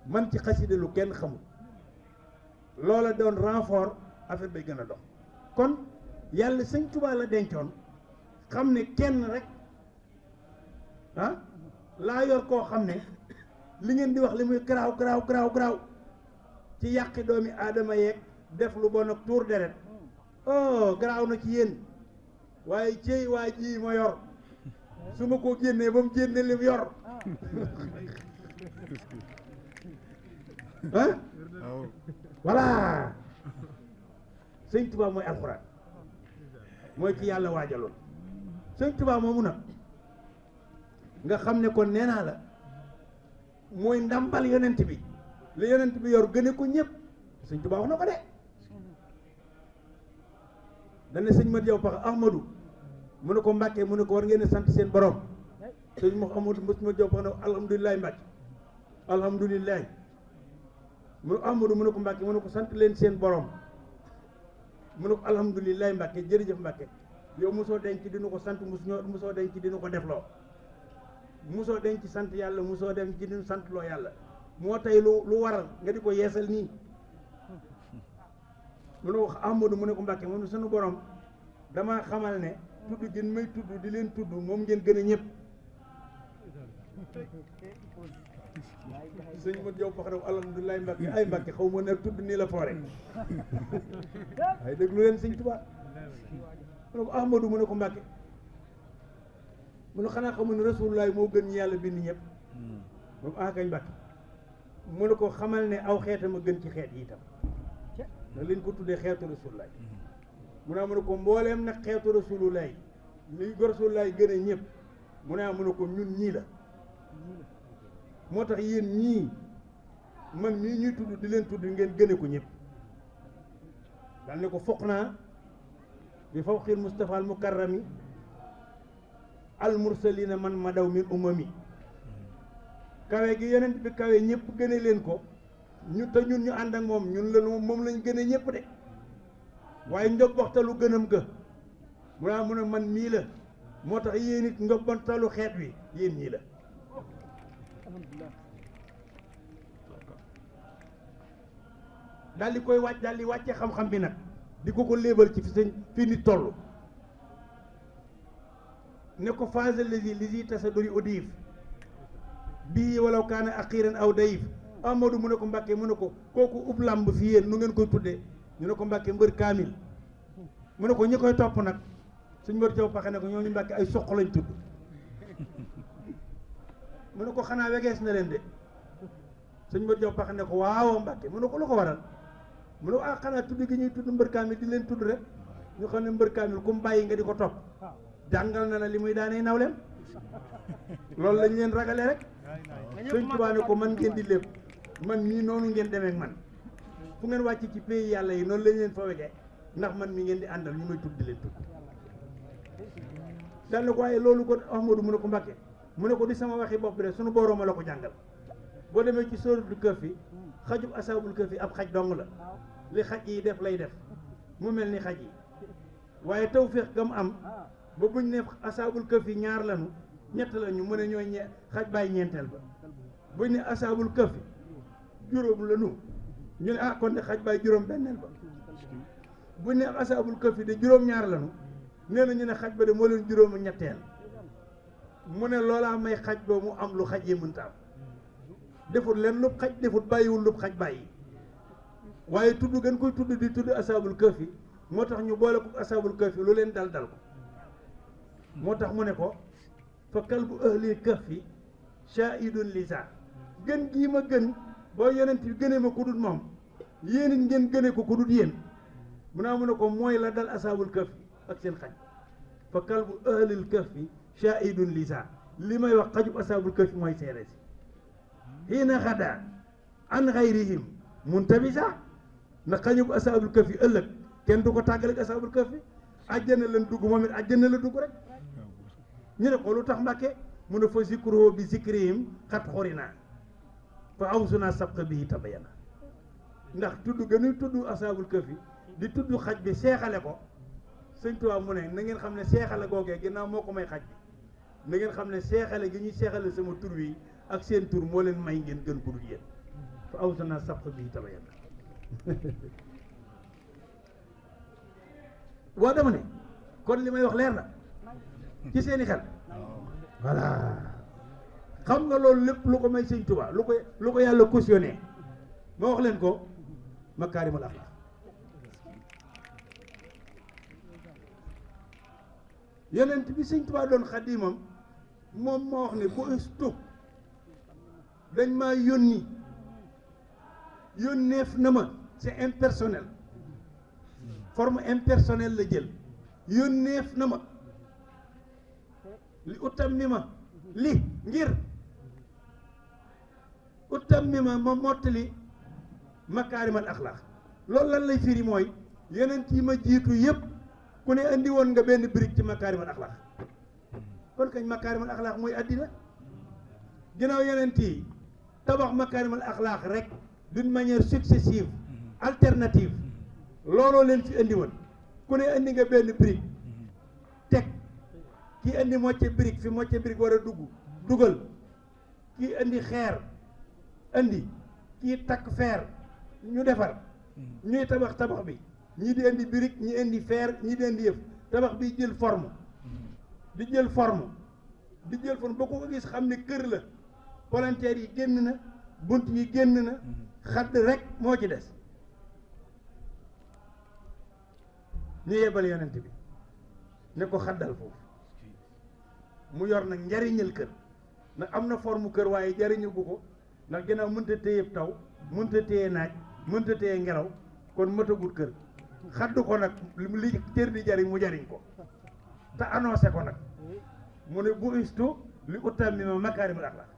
man ci xasida lu kenn xamul loola doon renfort affaire bay gën a dox kon yàlla sëñ Tuubaa la dencoon xam ne kenn rek laa yor koo xam ne li ngeen di wax li muy garaaw ci yàqi doomi aadama yeeg def lu bon ak tuur deret garaaw na ci yéen waaye cey waa ji ma yor su ma ko génnee ba mu génne lim yor voilà sëñ Tuubaa mooy alxuraan mooy ci yàlla waajaloon sëñ Tuubaa moomu nag nga xam ne kon nee naa la mooy ndàmbal yonent bi li yonent bi yor gëne ko ñëpp sëñ Tuubaa wax na ko de dane sëñ Mat Jaw Pax Ahmadou mu ne ko Mbàkke mu ne ko war ngeen a sant seen borom sëñ Mouhamadou Mat Jaw Pax ne alhamdulilahi Mbàkke alhamdulilahi mu ne Ahmadou mu ne ko Mbàkke mu ne ko sant leen seen borom mu ne ko alhamdulilahi Mbàkke jërëjëf Mbàkke yow mosoo denc dinu ko sant mosoo denc dinu ko defloo mosoo denc sant yàlla mosoo dem ci dinu sant loo yàlla moo tey lu waral nga di ko yeesal nii mu ne wax Ahmadou mu ne ko Mbàkke mu ne sunu borom dama xamal ne tudd gën may tudd di leen tudd moom ngeen gën a ñëpp sëñ Mat Jaw Pax alhamdulilah Mbàkke ay Mbàkke xaw ma ne tudd nii la foore ay déglu leen sëñ Tuubaa mu ne ko Ahmadou mu ne ko Mbàkke mu ne xanaa xamu ne Rasulullah moo gën ñu yàlla bind ñëpp moom kañ Mbàkke mu ne ko xamal ne aw xeetam a gën ci xeet yi itam ndax liñ ko tuddee xeetu Rasulullah mu ne ko mbooleem nag xeetu Rasulullah li Rasulullah gën a ñëpp mu ne ko ñun ñii la moo tax yéen ñii man ñii ñuy tudd di leen tudd ngeen gëne ko ñëpp dal ne ko foq naa bi fawqil Mustafa al mukarrami al mursalina man ma daw min umami kawe gi yonent bi kawe ñëpp gëne leen ko ñu te ñun ñu ànd ak moom ñun la moom lañ gëne ñëpp de waaye njobbaxtalu gënam ga mu ne man mii la moo tax yéen it njobbantalu xeet wi yéen ñii la daal di koy wàcc daal di wàcce xam-xam bi nag di ko léebal ci fi nit toll ne ko phase lisi tasa dori audiif bii walaw kaana axiran aw dayif Amadou mu ne ko Mbàkke mu ne ko kooku ub làmb fi yéen nu ngeen koy tuddee ñu ne ko Mbàkke mbër kaamil mu ne ko ñi koy topp nag suñ mbër Jaw Pax ne ko ñooñu Mbàkke ay soq lañ tudd mu ne ko xanaa wegees na leen de suñ mbër Jaw Pax ne ko waaw Mbàkke mu ne ko lu ko waral mu ne ko xanaa tudd gi ñuy tudd mbër kaamil di leen tudd rek ñu xam ne mbër kaamil ku mu bàyyi nga di ko topp jàngal na la li muy daanee nawleem loolu lañ leen ragale rek Sëñ Tuubaa ne ko man ngeen di lépp man mii noonu ngeen demee ak man fu ngeen wàcc ci pays yàlla yi noonu lañ leen fa wegee ndax man mi ngeen di àndal ñu may tudd di leen tudd dal na ko waaye loolu ko Ahmadou mu ne ko Mbàkke mu ne ko di sama waxi bopp de sunu borooma la ko jàngal boo demee ci sóoratul Kahfi xajub asaabul Kahfi ab xaj dong la li xaj yi def lay def mu mel ni xaj yi waaye tawfeex gam am ba buñ ne asaabul Kahfi ñaar lanu ñett lañu mu ne ñooy xaj bàyyi ñeenteel ba buñ ne asaabul Kahfi juróom lanu ñu ne kon de xaj bàyyi juróom benneel ba bu ne asaabul kahfi de juróom-ñaar lanu nee na ñu ne xaj ba de moo leen juróomu ñetteel mu ne loolaa may xaj ba mu am lu xaj yi mënta am defut leen lu xaj defut bàyyiwul lu xaj bàyyi waaye tudd gën koy tudd di tudd asaabul kahfi moo tax ñu boole ko asaabul kahfi lu leen dal dal ko moo tax mu ne ko fa kalbu ahlil kahfi shahidun lisa gën gii ma gën boo yonent bi gënee ma ku dul moom yéen it ngeen gënee ko ku dul yéen mu ne ko mooy la dal asaabul kahfi ak seen xaj fa kalbu ahlil kahfi shahidun lisa li may wax xajub asaabul kahfi mooy seere si xiina xada an xayrihim muntabisa na xajub asaabul kahfi ëllëg kenn du ko tàggale ak asaabul kahfi àjjana lan dugg moom it àjjana la dugg rek ñu ne ko lu tax Mbàkke mu ne fa zikruhu bi zikrihim xat xorina fa awsuna sabqa bihi tabayana ndax tudd gënuy tudd asaabul kahfi di tudd xaj bi seexale ko sëñ Tuubaa mu ne na ngeen xam ne seexale googee ginnaaw moo ko may xaj bi na ngeen xam ne seexale gi ñuy seexale sama tur wi ak seen tur moo leen may ngeen gën ko dul yéen fa awsuna sabqa bihi tabayana waa dama ne kon li may wax leer na ci seeni xel voilà xam nga loolu lépp lu ko may sëñ Tuubaa lu ko yàlla cautionné ma wax leen ko makaarimul axlaaq yonent bi sëñ Tuubaa doon xadimam moom moo wax ne bu estu dañ maa yónneef na ma c'est impersonnel forme impersonnelle la jël yónneef na ma li utammima li ngir utammima ma mottali makaarimal axlaaq loolu lan lay firi mooy yonent yi ma jiitu yëpp ku ne andi woon nga benn brique ci makaarimal axlaaq kon kañ makaarimal axlaaq mooy àddina ginnaaw yonent yi tabax makaarimal axlaaq rek d'une manière successive alternative looloo leen fi andi woon ku ne andi nga benn brique teg kii andi mocce brique fi mocce brique war a dugal kii andi xeer andi kii takk fer ñu defar ñuy tabax bi ñii di indi brique ñi indi fer ñii di indi yëf tabax bi jël forme di jël forme ba ko gis xam ne kër la palanteer yi génn na bunt yi génn na xadd rek moo ci des ñu yebal yonent bi ne ko xaddal foofu mu yor nag njariñal kër nag am na forme kër waaye jariñu gu ko ndax ginnaaw mënta téye taw mënta téye naaj mënta téye ngelaw kon mëtagut kër xaddu ko nag li cër di jariñ mu jariñ ko te annoncé ko nag mu ne bu istu li utammima makaarimul axlaaq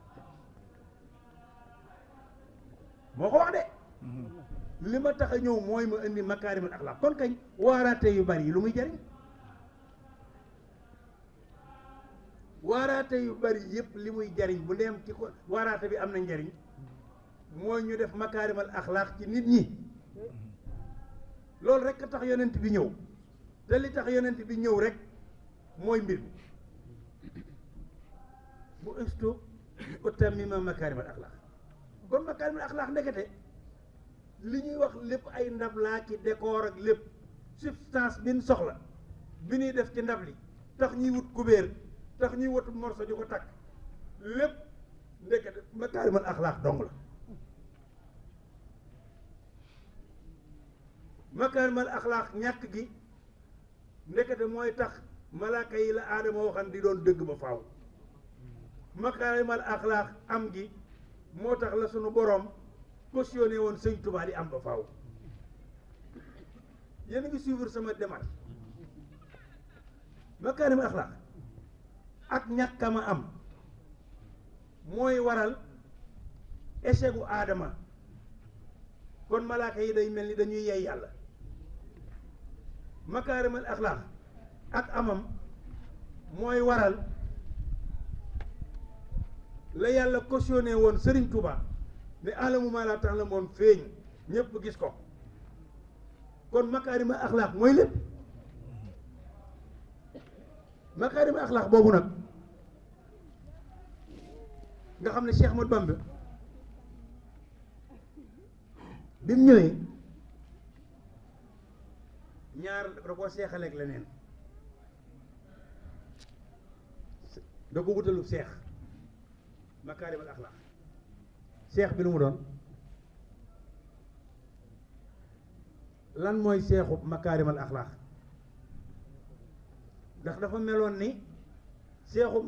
moo ko wax de li ma tax a ñëw mooy ma indi makaarimul axlaaq kon kañ waaraate yu bari yi lu muy jariñ waaraate yu bari yëpp li muy jariñ bu ndeem ci ko waaraate bi am na njariñ mooy ñu def makaarimal axlaaq ci nit ñi loolu rek a tax yonent bi ñëw te li tax yonent bi ñëw rek mooy mbir mi bu istu utammima makaarimal axlaaq kon makaarimal axlaaq ndekete li ñuy wax lépp ay ndab laa ci décor ak lépp substance bi ñu soxla bi ñuy def ci ndab li tax ñuy wut kubéer tax ñuy wut morso di ko takk lépp ndekete makaarimal axlaaq dong la makaarimal axlaaq ñàkk gi ndekete mooy tax malaaka yi la aadama waxan di doon dëgg ba faaw makaarimal axlaaq am gi moo tax la sunu boroom cautionné woon sëñ Tuubaa di am ba faaw yéen a ngi suivre sama démarche makaarimal axlaaq ak ñàkkama am mooy waral échec gu aadama kon malaaka yi day mel ni dañuy yey yàlla makaarimal axlaaq ak amam mooy waral la yàlla cautionné woon Sëriñ Tuubaa ne alamu maa laa ta'lamuun feeñ ñëpp gis ko kon makaarimal axlaaq mooy lépp makaarimal axlaaq boobu nag nga xam ne Cheikh Ahmadou Bamba bi mu ñëwee ñaar da koo seexaleeg leneen da ko wutalu seex makaarimal axlaaq seex bi lu mu doon lan mooy seexu makaarimal axlaaq ndax dafa meloon ni seexu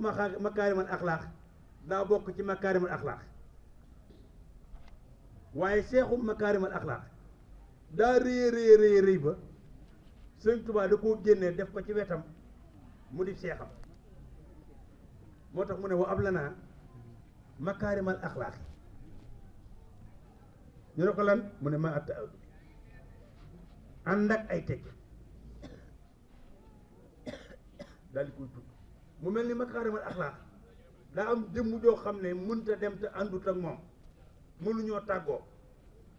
makaarimal axlaaq daa bokk ci makaarimal axlaaq waaye seexu makaarimal axlaaq daa rëy ba Sëñ Tuubaa da koo génnee def ko ci wetam mu di seexam moo tax mu ne wa ab lanaa makaarimal axlaaq ñu ne ko lan mu ne ma atta ànd ak ay teg daal di koy tudd mu mel ni makaarimal axlaaq daa am jëmm joo xam ne mënta dem te àndut ak moom mënuñoo tàggoo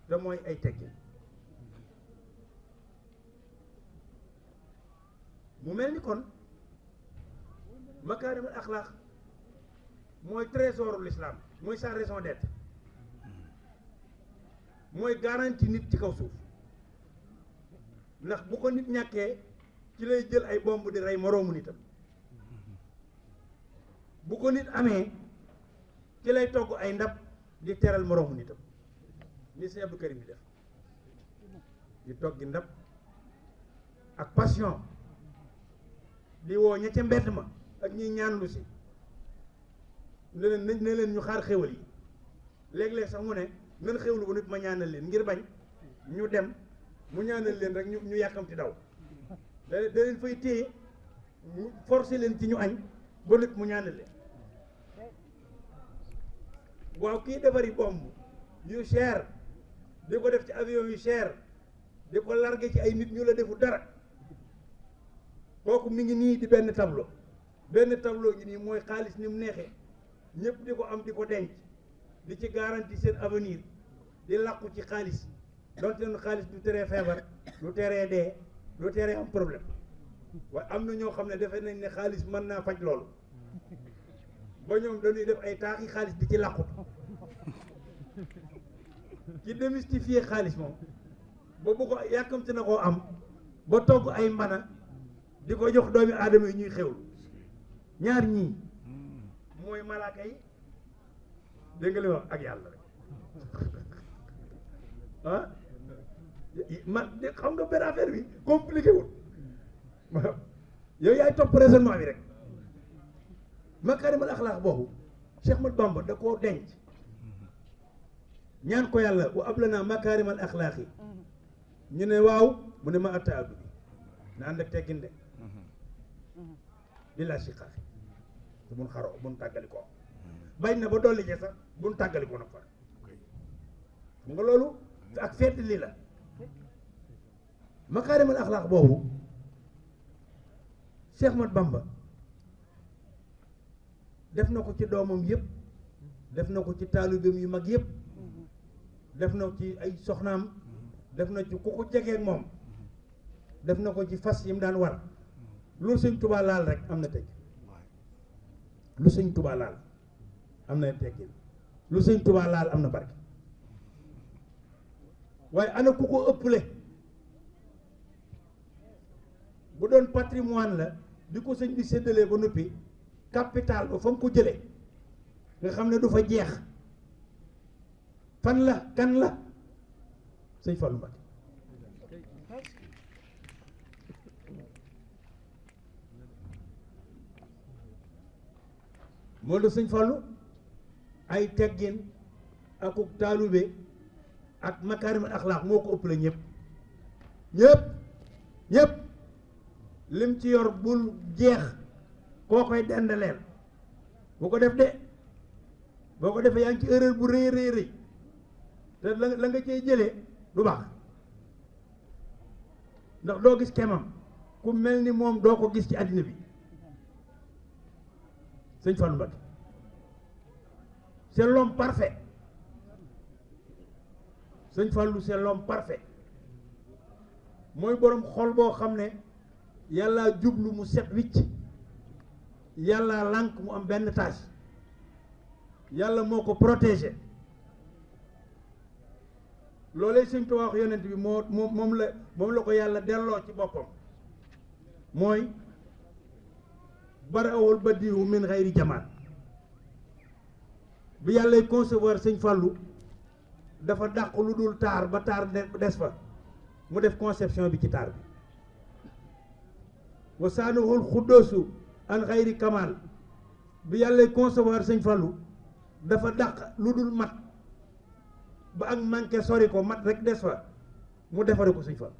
te mooy ay tekki mu mel ni kon makaarimal axlaaq mooy trésoru l'islam mooy sa raison d'être mooy garantie nit ci kaw suuf ndax bu ko nit ñàkkee ci lay jël ay bomb di rey moroomu nitam bu ko nit amee ci lay togg ay ndab di teral moroomu nitam ni Sëñ Abdou Karim di def di toggi ndab ak passion di woo ña ca mbedd ma ak ñiy ñaanlu si ne leen ñu xaar xéwal yi léeg-léeg sax mu ne nan xéwlu ba nit ma ñaanal leen ngir bañ ñu dem mu ñaanal leen rek ñu yàkkamti daw da leen fay téye mu forcé leen ci ñu añ ba nit mu ñaanal leen waaw kii defari bomb yu cher di ko def ci avion yu cher di ko largué ci ay nit ñu la defu dara kooku mi ngi nii di benn tableau ngi nii mooy xaalis ni mu neexee ñëpp di ko am di ko denc di ci garantie seen avenir di làqu ci xaalis donte leen xaalis du teree feebar du teree dee du teree am problème waaye am na ñoo xam ne defe nañ ne xaalis mën naa faj loolu ba ñoom dañuy def ay taaxi xaalis di ci làqut ci démystifier xaalis moom ba bu ko yàkkamti na koo am ba togg ay mbana di ko jox doomi aadama yi ñuy xewlu ñaar ñii mooy malaaka yi dégg nga li wax ak yàlla rek ah xam nga benn affaire bi compliqué wul waaw yow yaay topp raisonnement bi rek makaarimal axlaaq boobu Cheikh Ahmadou Bamba da koo denc ñaan ko yàlla wa ab lanaa makaarimal axlaaq yi ñu ne waaw mu ne ma atta addu bi na ànd ak teggin de bi laa si xaaxi te mun xaroo mun tàggali ko bañ na ba dolli ci sax mun tàggali ko nag fa mu nga loolu ak fedd lii la makaarimal axlaaq boobu Cheikh Ahmadou Bamba def na ko ci doomam yëpp def na ko ci taalibeem yu mag yëpp def na ko ci ay soxnaam def na ci ku ko jegee ak moom def na ko ci fas yi mu daan war lu Sëñ Tuubaa laal rek am na teg lu Sëñ Tuubaa laal am na teggin lu Sëñ Tuubaa laal am na barke waaye ana ku ko ëpple bu doon patrimoine la di ko sëñ bi séddalee ba noppi capital ba fa mu ko jëlee nga xam ne du fa jeex fan la kan la sëñ Fallou Mbacké moo la sëñ Fallou ay teggin akuk taalube ak makaarimal axlaaq moo ko ëppale ñëpp lim ci yor bul jeex koo koy dendaleel bu ko def de boo ko defee yaa ngi ci erreur bu rëy te la nga cey jëlee du baax ndax doo gis kemam ku mel ni moom doo ko gis ci àddina bi sëñ Fallou Mbacké c'est l'homme parfait sëñ Fallou c'est l'homme parfait mooy boroom xol boo xam ne yàlla jublu mu set wicc yàlla lànk mu am benn tâche yàlla moo ko protégé loolee Sëñ Tuubaa wax yonent bi moom la ko yàlla delloo ci boppam mooy barawul badiihu min xayri jamaal bi yàllay concevoir Sëñ Fàllu dafa dàq lu dul taar ba taar des fa mu def conception bi ci taar bi wa saanuhul xuddoosu an xayri kamal bi yàllay concevoir Sëñ Fàllu dafa dàq lu dul mat ba ak manqué sori ko mat rek des fa mu defare ko Sëñ Fàllu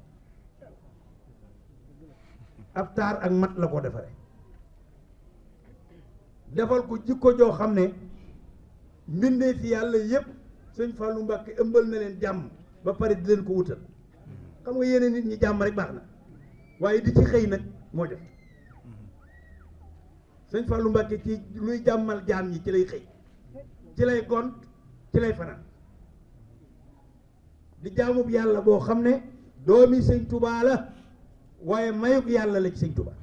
ab taar ak mat la ko defare defal ko jikko joo xam ne mbindee fi yàlla yépp Sëñ Fàllu Mbàkke ëmbal na leen jàmm ba pare di leen ko wutal xam nga yeneen nit ñi jàmm rek baax na waaye di ci xëy nag moo def Sëñ Fàllu Mbàkke ci luy jàmmal jaam ñi ci lay xëy ci lay gont ci lay fanaan di jaamub yàlla boo xam ne doomi Sëñ Tuubaa la waaye mayug yàlla la ci Sëñ Tuubaa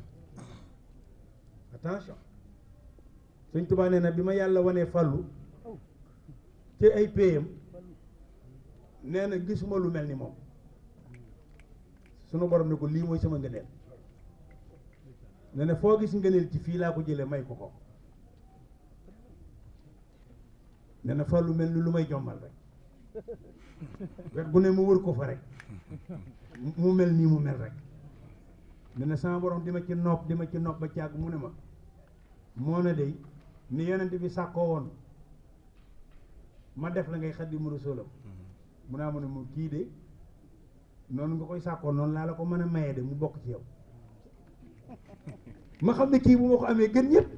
attention Sëñ Tuubaa nee na bi ma yàlla wanee Fàllu ci ay péyam nee na gisuma lu mel ni moom sunu borom ne ko lii mooy sama ngëneel nee na foo gis ngëneel ci fii laa ko jële may ko ko nee na Fàllu mel ni lu may jommal rek wet gu ne mu wër ko fa rek mu mel nii mu mel rek nee na sama borom di ma ci nopp ba càgg mu ne ma moo ne day ni yonent bi sàkkoo woon ma def la ngay Xaadimu Rasuulam mu naa mu ne mu kii de noonu nga koy sàkkoo noonu laa la ko mën a maye de mu bokk ci yow ma xam ne kii bu ma ko amee gën ñëpp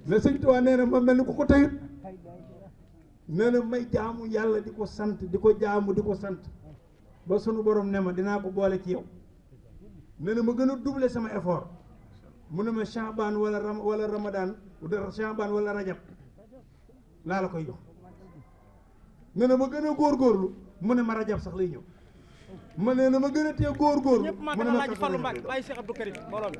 la Sëñ Tuubaa nee na ma mel ni ku ko tayut nee na may jaamu yàlla di ko sant di ko jaamu di ko sant ba sunu borom ne ma dinaa ko boole ci yow nee na ma gën a doubler sama effort mu ne ma Chaabaan wala Ramadan Chaabaan wala Rajab laa la koy jox nee na ma gën a góorgóorlu mu ne ma Rajab sax lay ñëw ma nee na ma gën a tee góorgóorlu
ñëpp maa gën a laaj Fallou Mbacke bàyyi Cheikh Abdou Karim mbooloo mi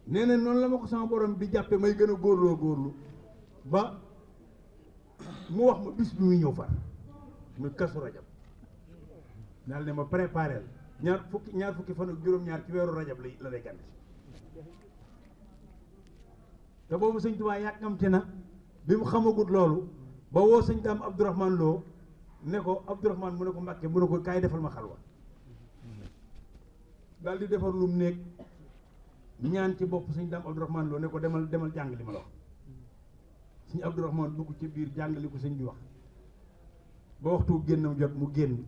nee na noonu la ma ko sama borom di jàppe may gën a góorlu ba mu wax ma bis bi muy ñëw far muy Kazu Rajab daal ne ma préparé ñaar fukki fan ak juróom-ñaar ci weeru Rajab la lay gànn te boobu Sëñ Tuubaa yàkkamte na bi mu xamagut loolu ba woo Sëñ Daam Abdourahmane Lo ne ko Abdourahmane mu ne ko Mbàkke mu ne ko kaay defal ma xalwa daal di defar lum néeg ñaan ci bopp Sëñ Daam Abdourahmane Lo ne ko demal jàng li ma la wax Sëñ Abdourahmane dugg ci biir jàng li ko sëñ bi wax ba waxtu génnam jot mu génn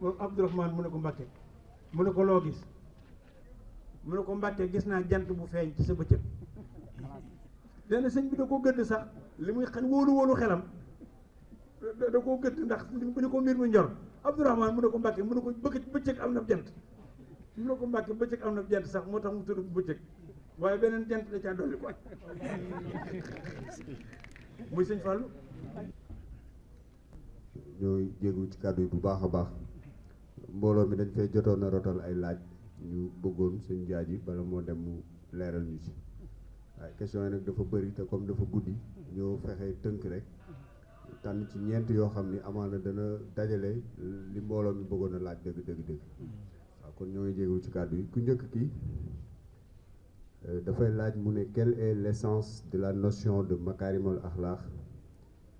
moom Abdourahmane mu ne ko Mbàkke mu ne ko loo gis mu ne ko Mbàkke gis naa jant bu feeñ ci sa bëccëg nee na sëñ bi da koo gëdd sax li muy xam wóolu xelam da koo gëdd ndax ni ko mbir mi njor Abdourahmane mu ne ko Mbàkke mu ne ko bëccëg am na jant mu ne ko Mbàkke bëccëg am na jant sax moo tax mu tudd bëccëg waaye beneen jant da caa dolli ko muy Sëñ Fallu.
ñooy jéegu ci kàddu yi bu baax a baax mbooloo mi dañ fay jotoon a rotal ay laaj ñu bëggoon sëñ Jaaji bala moo dem mu leeral ñu ci waaye question yi nag dafa bëri te comme dafa guddi ñoo fexe tënk rek tànn ci ñeent yoo xam ni amaana dana dajale li mbooloo mi bëggoon a laaj dëgg waaw kon ñooy jéegul ci kàddu yi ku njëkk ki dafay laaj mu ne quelle est l'essence de la notion de makarimul akhlaq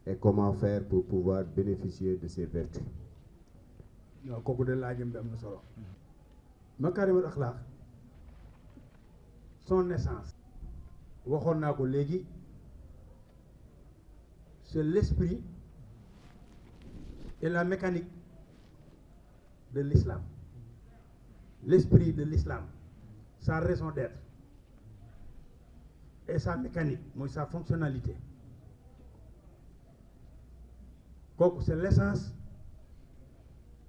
et comment faire pour pouvoir bénéficier de ces vertus.
waaw kooku de laajam bi am na solo makarimul akhlaq son essence waxoon naa ko léegi c'est l'esprit et la mécanique de l'islam, l'esprit de l'islam, sa raison d'être et sa mécanique mooy sa fonctionnalité kooku c'est l'essence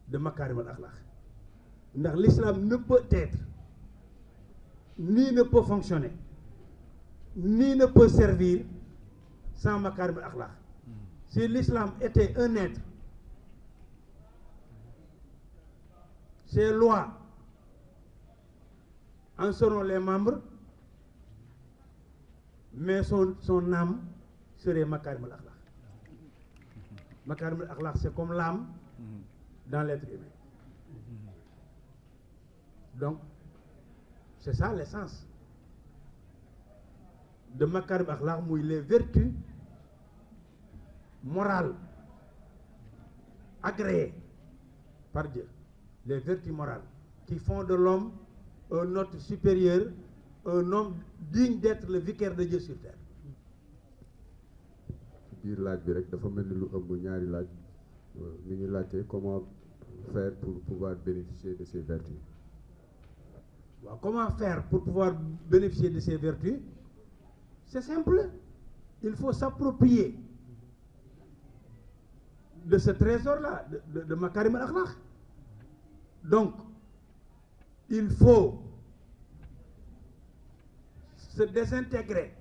de makarim al-akhlaq ndax l'islam ne peut être ni ne peut fonctionner ni ne peut servir sans makarim al-akhlaq. Si l'islam était un être, ses lois en seront les membres, mais son âme serait Makarim al-Akhlaq. Makarim al-Akhlaq, c'est comme l'âme dans l'être humain. Donc, c'est ça l'essence de Makarim al-Akhlaq, muy les vertus morales agréées par Dieu, les vertus morales qui font de l'homme un être supérieur, un homme digne d'être le vicaire de Dieu sur terre.
biir laaj bi rek dafa mel ni lu ëmb ñaari laaj mi ngi laajte comment faire pour pouvoir bénéficier de ces vertus.
Wow, comment faire pour pouvoir bénéficier de ces vertus? C'est simple, il faut s'approprier de ce trésor-là, de Makarim al-Akhlaq. Donc, il faut se désintégrer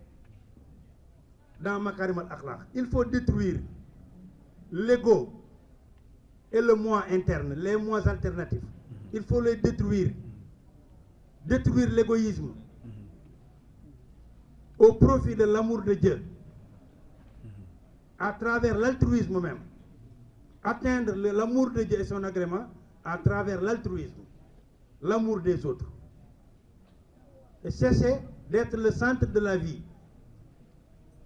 dans Makarim al-Akhlaq. Il faut détruire l'ego et le moi interne, les moi alternatifs. Il faut les détruire. Détruire l'égoïsme au profit de l'amour de Dieu, à travers l'altruisme même. Atteindre l'amour de Dieu et son agrément à travers l'altruisme, l'amour des autres. Et cesser d'être le centre de la vie.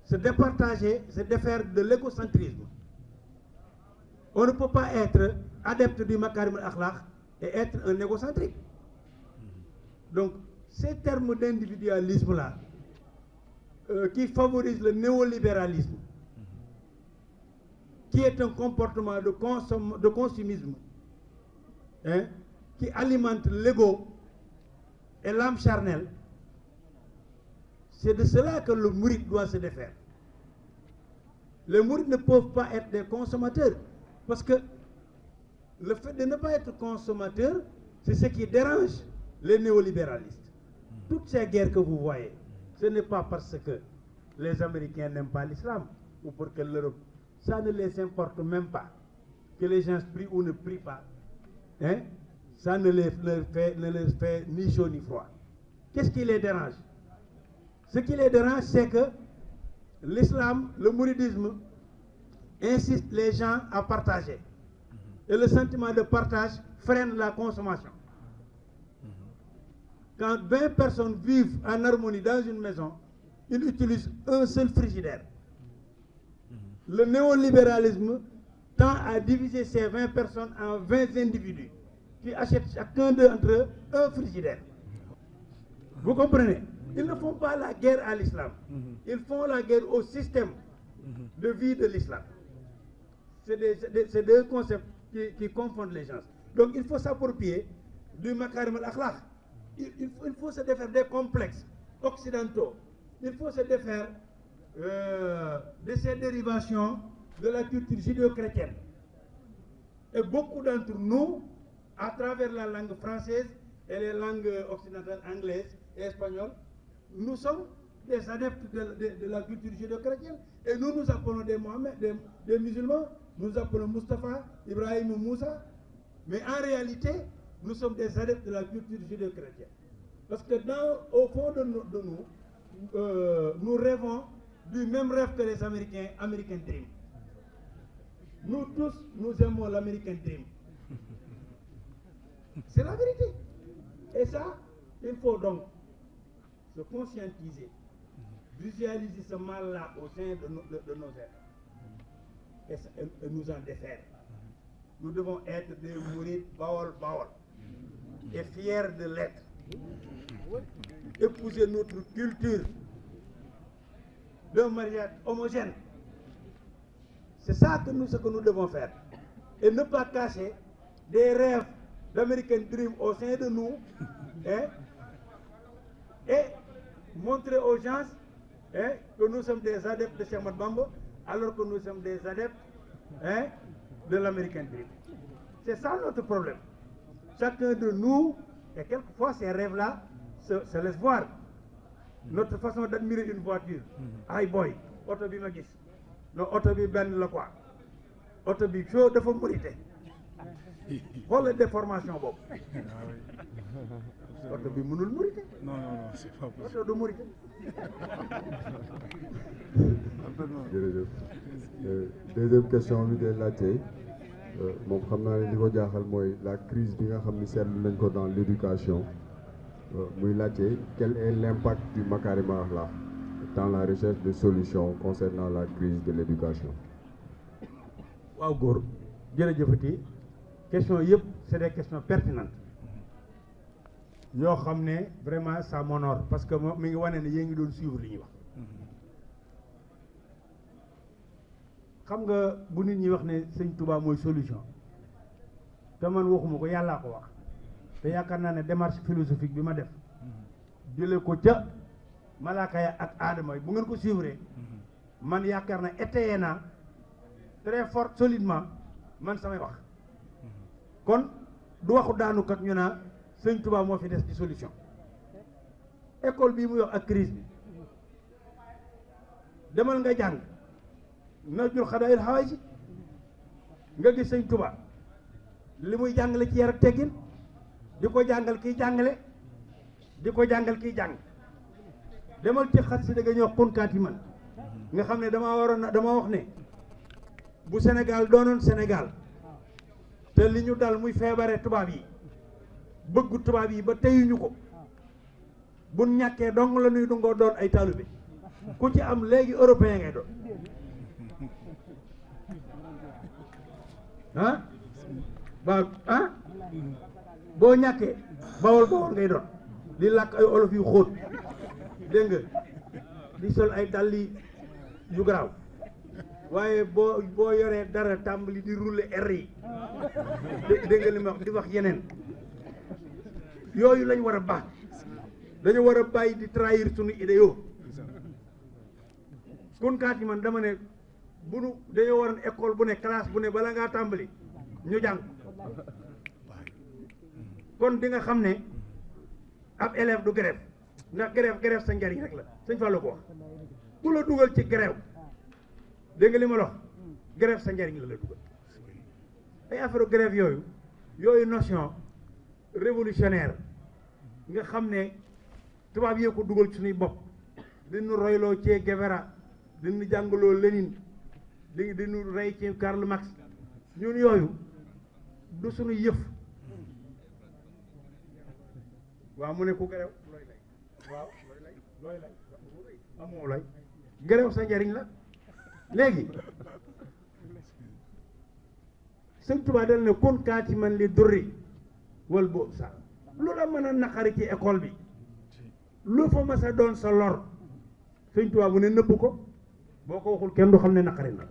Se départager, se défaire de l'égocentrisme. On ne peut pas être adepte du Makarim al-Akhlaq et être un égocentrique. Donc, ces termes d'individualisme-là, qui favorisent le néolibéralisme, qui est un comportement de consumisme, hein, qui alimente l'ego et l'âme charnelle, c'est de cela que le mouride doit se défaire. Les mourides ne peuvent pas être des consommateurs, parce que le fait de ne pas être consommateur, c'est ce qui dérange les néolibéralistes. Toutes ces guerres que vous voyez, ce n'est pas parce que les Américains n'aiment pas l'islam ou pour que l'Europe, ça ne les importe même pas. Que les gens prient ou ne prient pas, hein? Ça ne leur fait ni chaud ni froid. Qu'est-ce qui les dérange? Ce qui les dérange, c'est que l'islam, le mouridisme, incite les gens à partager. Et le sentiment de partage freine la consommation. Quand 20 personnes vivent en harmonie dans une maison, ils utilisent un seul frigidaire. Le néolibéralisme tend à diviser ces 20 personnes en 20 individus qui achètent chacun d'entre eux un frigidaire. Vous comprenez? Ils ne font pas la guerre à l'islam. Ils font la guerre au système de vie de l'islam. C'est deux concepts qui confondent les gens. Donc il faut s'approprier du Makarim al-Akhlaq. Il faut se défaire des complexes occidentaux. Il faut se défaire de ces dérivations de la culture judéo-chrétienne. Et beaucoup d'entre nous, à travers la langue française et les langues occidentales anglaises et espagnoles, nous sommes des adeptes de la culture judéo-chrétienne. Et nous nous appelons des musulmans, nous appelons Mustafa, Ibrahim ou Moussa. Mais en réalité, nous sommes des adeptes de la culture judéo-chrétienne. Parce que au fond de nous, nous rêvons du même rêve que les Américains, American Dream. Nous tous, nous aimons l'American Dream. C'est la vérité. Et ça, il faut donc se conscientiser, visualiser ce mal-là au sein de nos êtres et nous en défaire. Nous devons être des mourides baol et fiers de l'être. Épouser notre culture d'un mariage homogène. C'est ça ce que nous devons faire. Et ne pas cacher des rêves d'American Dream au sein de nous, hein, et montrer aux gens, hein, que nous sommes des adeptes de Cheikh Ahmadou Bamba alors que nous sommes des adeptes, hein, de l'American Dream. C'est ça notre problème. Chacun de nous, et quelquefois ces rêves-là se laissent voir. Notre façon d'admirer une voiture. Ay boy, auto bi ma gis. Non, auto bi ben la quoi. Auto bi show dafa mérité. Xoolal déformation boobu. oto bi mënul murite.
non c'est pas possible.
oto du murite.
jërëjëf deuxième question bi day laajte moom xam naa ne li ko jaaxal mooy la crise bi nga xam ni seetlu nañ ko dans l'éducation muy laajte quel est l'impact du Makarimal Akhlaq dans la recherche de solutions concernant la crise de l'éducation.
waaw góor jërëjëfati question yëpp c'est des questions pertinentes yoo xam ne vraiment ça m'honore parce que mi ngi wane ne yéen ngi doon suivre li ñuy wax. xam nga bu nit ñi wax ne sëñ Touba mooy solution te man waxuma ko yàllaa ko wax te yaakaar naa ne démarche philosophique bi ma def jële ko ca malaaka ya ak aadama bu ngeen ko suivre man yaakaar na étayé naa très fort solidement man samay wax kon du waxu daanukat ñu naa sëñ Touba moo fi des ci solution école bii muy wax ak crise bi demal nga jàng na jul xadaayil xawaay si nga gis sëñ Touba li muy jàngale ci yar ak teggin di ko jàngal kiy jàngale di ko jàngal kiy jàng demal ci xat si da nga ñëw xunkaat yi man nga xam ne dama wax ne bu Sénégal doonoon Sénégal te li ñu dal muy feebare tubaab yi bëggu tubaab yi ba teyuñu ko bu ñàkkee dong la ñuy dungoo doon ay taalibe ku ci am léegi européen ngay doon ah boo ñàkkee bawol ngay doon di làkk ay olof yu xóot dégg nga di sol ay dàlli yu garaaw waaye boo yoree dara tàmbali di rouler R yi dégg nga li ma wax di wax yeneen yooyu lañ war a baax dañu war a bàyyi di trahir suñu idéaux kon kaati man dama ne bu nu dañoo waroon école bu ne classe bu ne bala ngaa tàmbali ñu jàng kon di nga xam ne ab élève du grève ndax grève sa njariñ rek la sëñ Fallou ko wax ku la dugal ci grève dégg nga li ma la wax grève sa njariñ la dugal ay affaire grève yooyu notion révolutionnaire nga xam ne tubaab yee ko dugal suñuy bopp diñu royloo Che Guevara diñu jàngaloo Lénine diñu rey ci Karl Marx ñun yooyu du suñu yëf waaw mu ne ku grève looy lay waaw looy lay amoo lay grève sa njariñ la léegi sëñ Tuubaa dal ne kon kaati man li durri wal boobu sax lu la mën a naqari ci école bi lu fa mas a doon sa lor sëñ Tuubaa bu ne nëbb ko boo ko waxul kenn du xam ne naqari na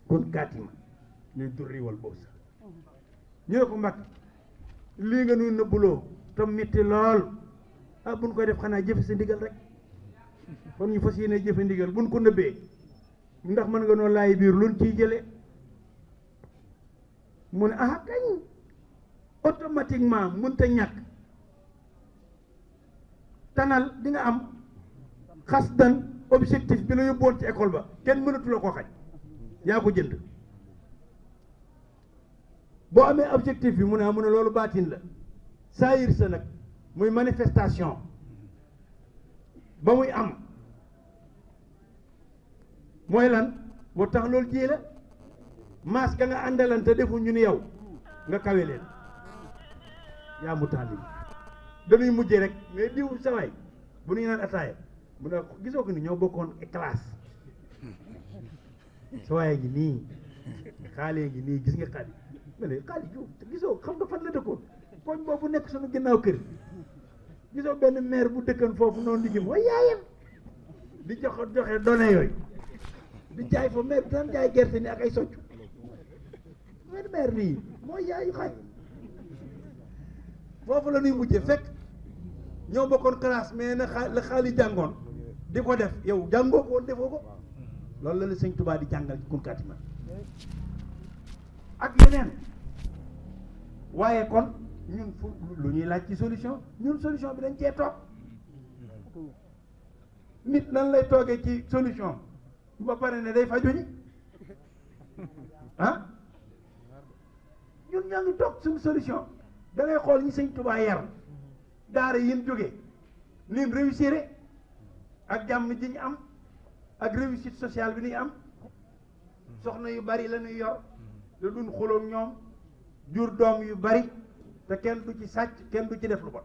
kon kaati man li durri wal boobu sax ñu ne ko mbag lii nga nuy nëbbuloo te metti lool buñ koy def xanaa jëfe sa ndigal rek kon ñu fas yéene jëfe ndigal buñ ko nëbbee ndax mën nga noo laay biir luñ ciy jële mu ne kañ automatiquement mënta ñàkk tanal di nga am xas dan objectif bi la yóbboon ci école ba kenn mënatu la ko xaj yaa ko jënd boo amee objectif bi mu ne loolu baatin la saayir sa nag muy manifestation ba muy am mooy lan moo tax loolu ji la maas ga nga àndalante defu ñu ni yow nga kawe leen yaa mu taal dañuy mujjee rek mais diw sawaay bu ñuy naan ataaya mu ne gisoo ko ni ñoo bokkoon classe sawaay ngi nii xaalee ngi nii gis nga xaali ma ne xaali gisoo xam nga fan la dëkkoon koñ boobu nekk suñu ginnaaw kër gisoo benn maire bu dëkkan foofu noonu liggéey mooy yaayam di joxe données yooyu di jaay fa maire daan jaay gerte ni ak ay soccu maire nii mooy yaayu xaaj foofu la ñuy mujjee fekk ñoo bokkoon classe mais na la xaali jàngoon di ko def yow jàngoo ko woon defoo ko loolu la sëñ Tuubaa di jàngal ci kunkaati ma ak yeneen waaye kon ñun fu lu ñuy laaj ci solution ñun solution bi dañ cee toog nit nan lay toogee ci solution ba pare ne day faju ni ñun ñoo ngi toog suñu solution da ngay xool ñi sëñ Tuubaa yar daara yin jógee nin réussir ak jàmm ji ñu am ak réussite sociale bi ñuy am soxna yu bari la ñuy yor te duñ xuloog ñoom jur doom yu bari te kenn du ci sàcc kenn du ci def lu bon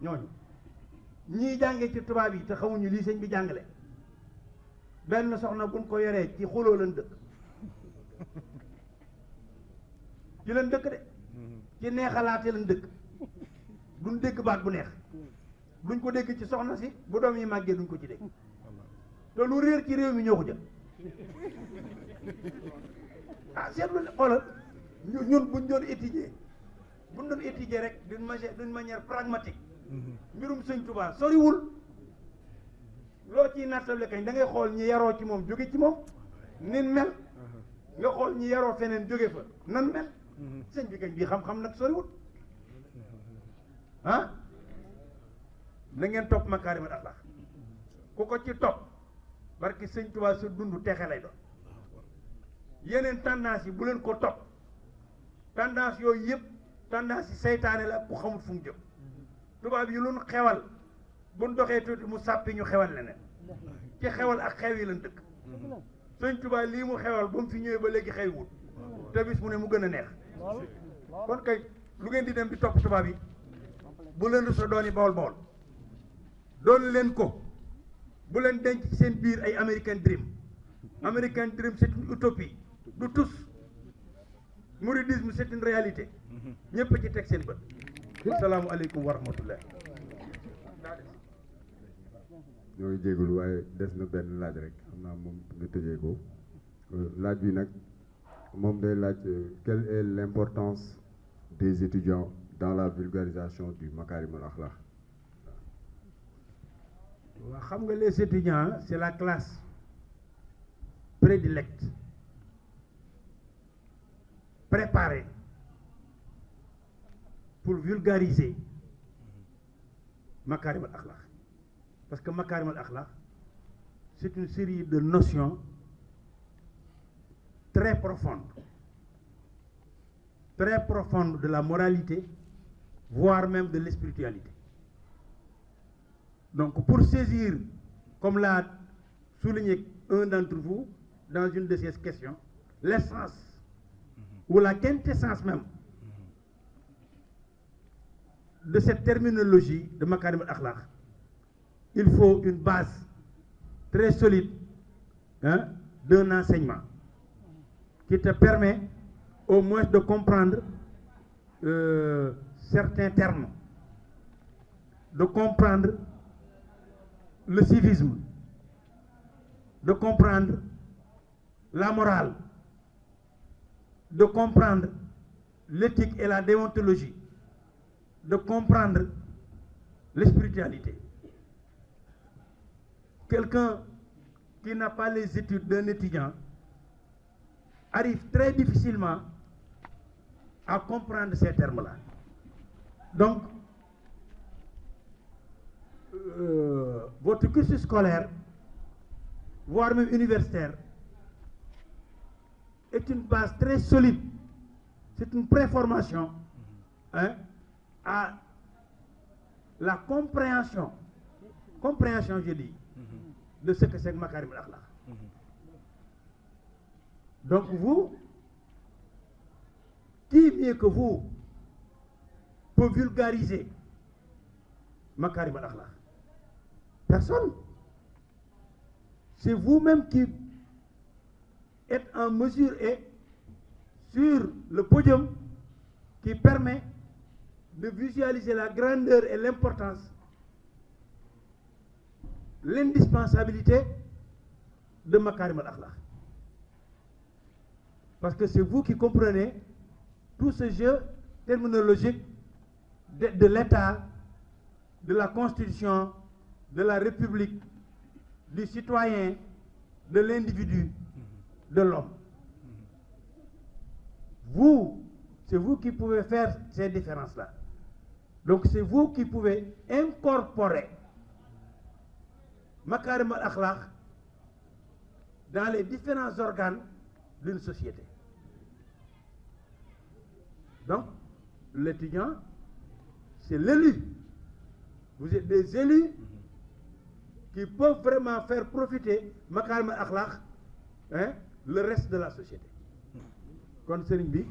ñooñu ñii jànge ci tubaab yi te xamuñu lii sëñ bi jàngale benn soxna buñ ko yoree ci xuloo leen dëkk ci leen dëkk de ci neexalaate leen dëkk duñ dégg baat bu neex duñ ko dégg ci soxna si bu doom yi màggee duñ ko ci dégg te lu réer ci réew mi ñoo ko jël ah seetlu ne xoolal ñun buñ doon étudier rek d'une manière pragmatique mbirum sëñ Tuubaa soriwul loo ciy nattable kañ da ngay xool ñi yaroo ci moom jóge ci moom nin mel nga xool ñi yaroo feneen jóge fa nan mel sëñ bi kañ bii xam-xam nag soriwul ah na ngeen topp makaarimal axlaaq ku ko ci topp barki sëñ Tuubaa sa dund texe lay doon yeneen tendance yi bu leen ko topp tendance yooyu yëpp tendance yi seytaane la ku xamul fu mu jëm tubaab yi lu nu xewal bu nu doxee tuuti mu sàppi ñu xewal leneen ci xewal ak xew yi lañ dëkk sëñ Tuubaa lii mu xewal ba mu fi ñëwee ba léegi xewiwul te bis mu ne mu gën a neex kon kay lu ngeen di dem di topp tubaab yi bu leen rusa dooni bawol bawol doon leen ko bu leen denc ci seen biir ay American Dream c'est une utopie du tous mouridisme c'est une réalité ñëpp ci teg seen bët asalaamu aleykum wa rahmatullah
ñoo ngi jégalu waaye des na benn laaj rek xam naa moom nga tëjee ko laaj bi nag moom day laaj quelle est l'importance des étudiants dans la vulgarisation du Makarimal Akhlaq.
waaw xam nga les étudiants c'est la classe prédilecte préparée pour vulgariser Makarimal Akhlaq parce que Makarimal Akhlaq c'est une série de notions très profondes de la moralité, voire même de l'spiritualité. Donc pour saisir, comme l'a souligné un d'entre vous dans une de ces questions, l'essence ou la quintessence même de cette terminologie de Makarimal Akhlaq, il faut une base très solide d'un enseignement qui te permet au moins de comprendre certains termes, de comprendre le civisme, de comprendre la morale, de comprendre l'éthique et la déontologie, de comprendre la spiritualité. Quelqu'un qui n'a pas les études d'un étudiant arrive très difficilement à comprendre ces termes-là. Donc, votre cursus scolaire, voire même universitaire, est une base très solide. C'est une préformation à la compréhension je dis, de ce que c'est que Makarimal Akhlaq. Donc vous, qui mieux que vous peut vulgariser Makarimal Akhlaq? Personne. C'est vous-même qui êtes en mesure et sur le podium qui permet de visualiser la grandeur et l'importance, l'indispensabilité de Makarimal Akhlaq. Parce que c'est vous qui comprenez tout ce jeu terminologique de l'État, de la Constitution, de la République, du citoyen, de l'individu, de l'homme. Vous, c'est vous qui pouvez faire ces différences-là. Donc c'est vous qui pouvez incorporer Makarimal Akhlaq dans les différents organes d'une société. Donc, l'étudiant, c'est l'élu. Vous êtes des élus qui peuvent vraiment faire profiter makarim al akhlaq, hein, le reste de la société. Kon sëriñ bi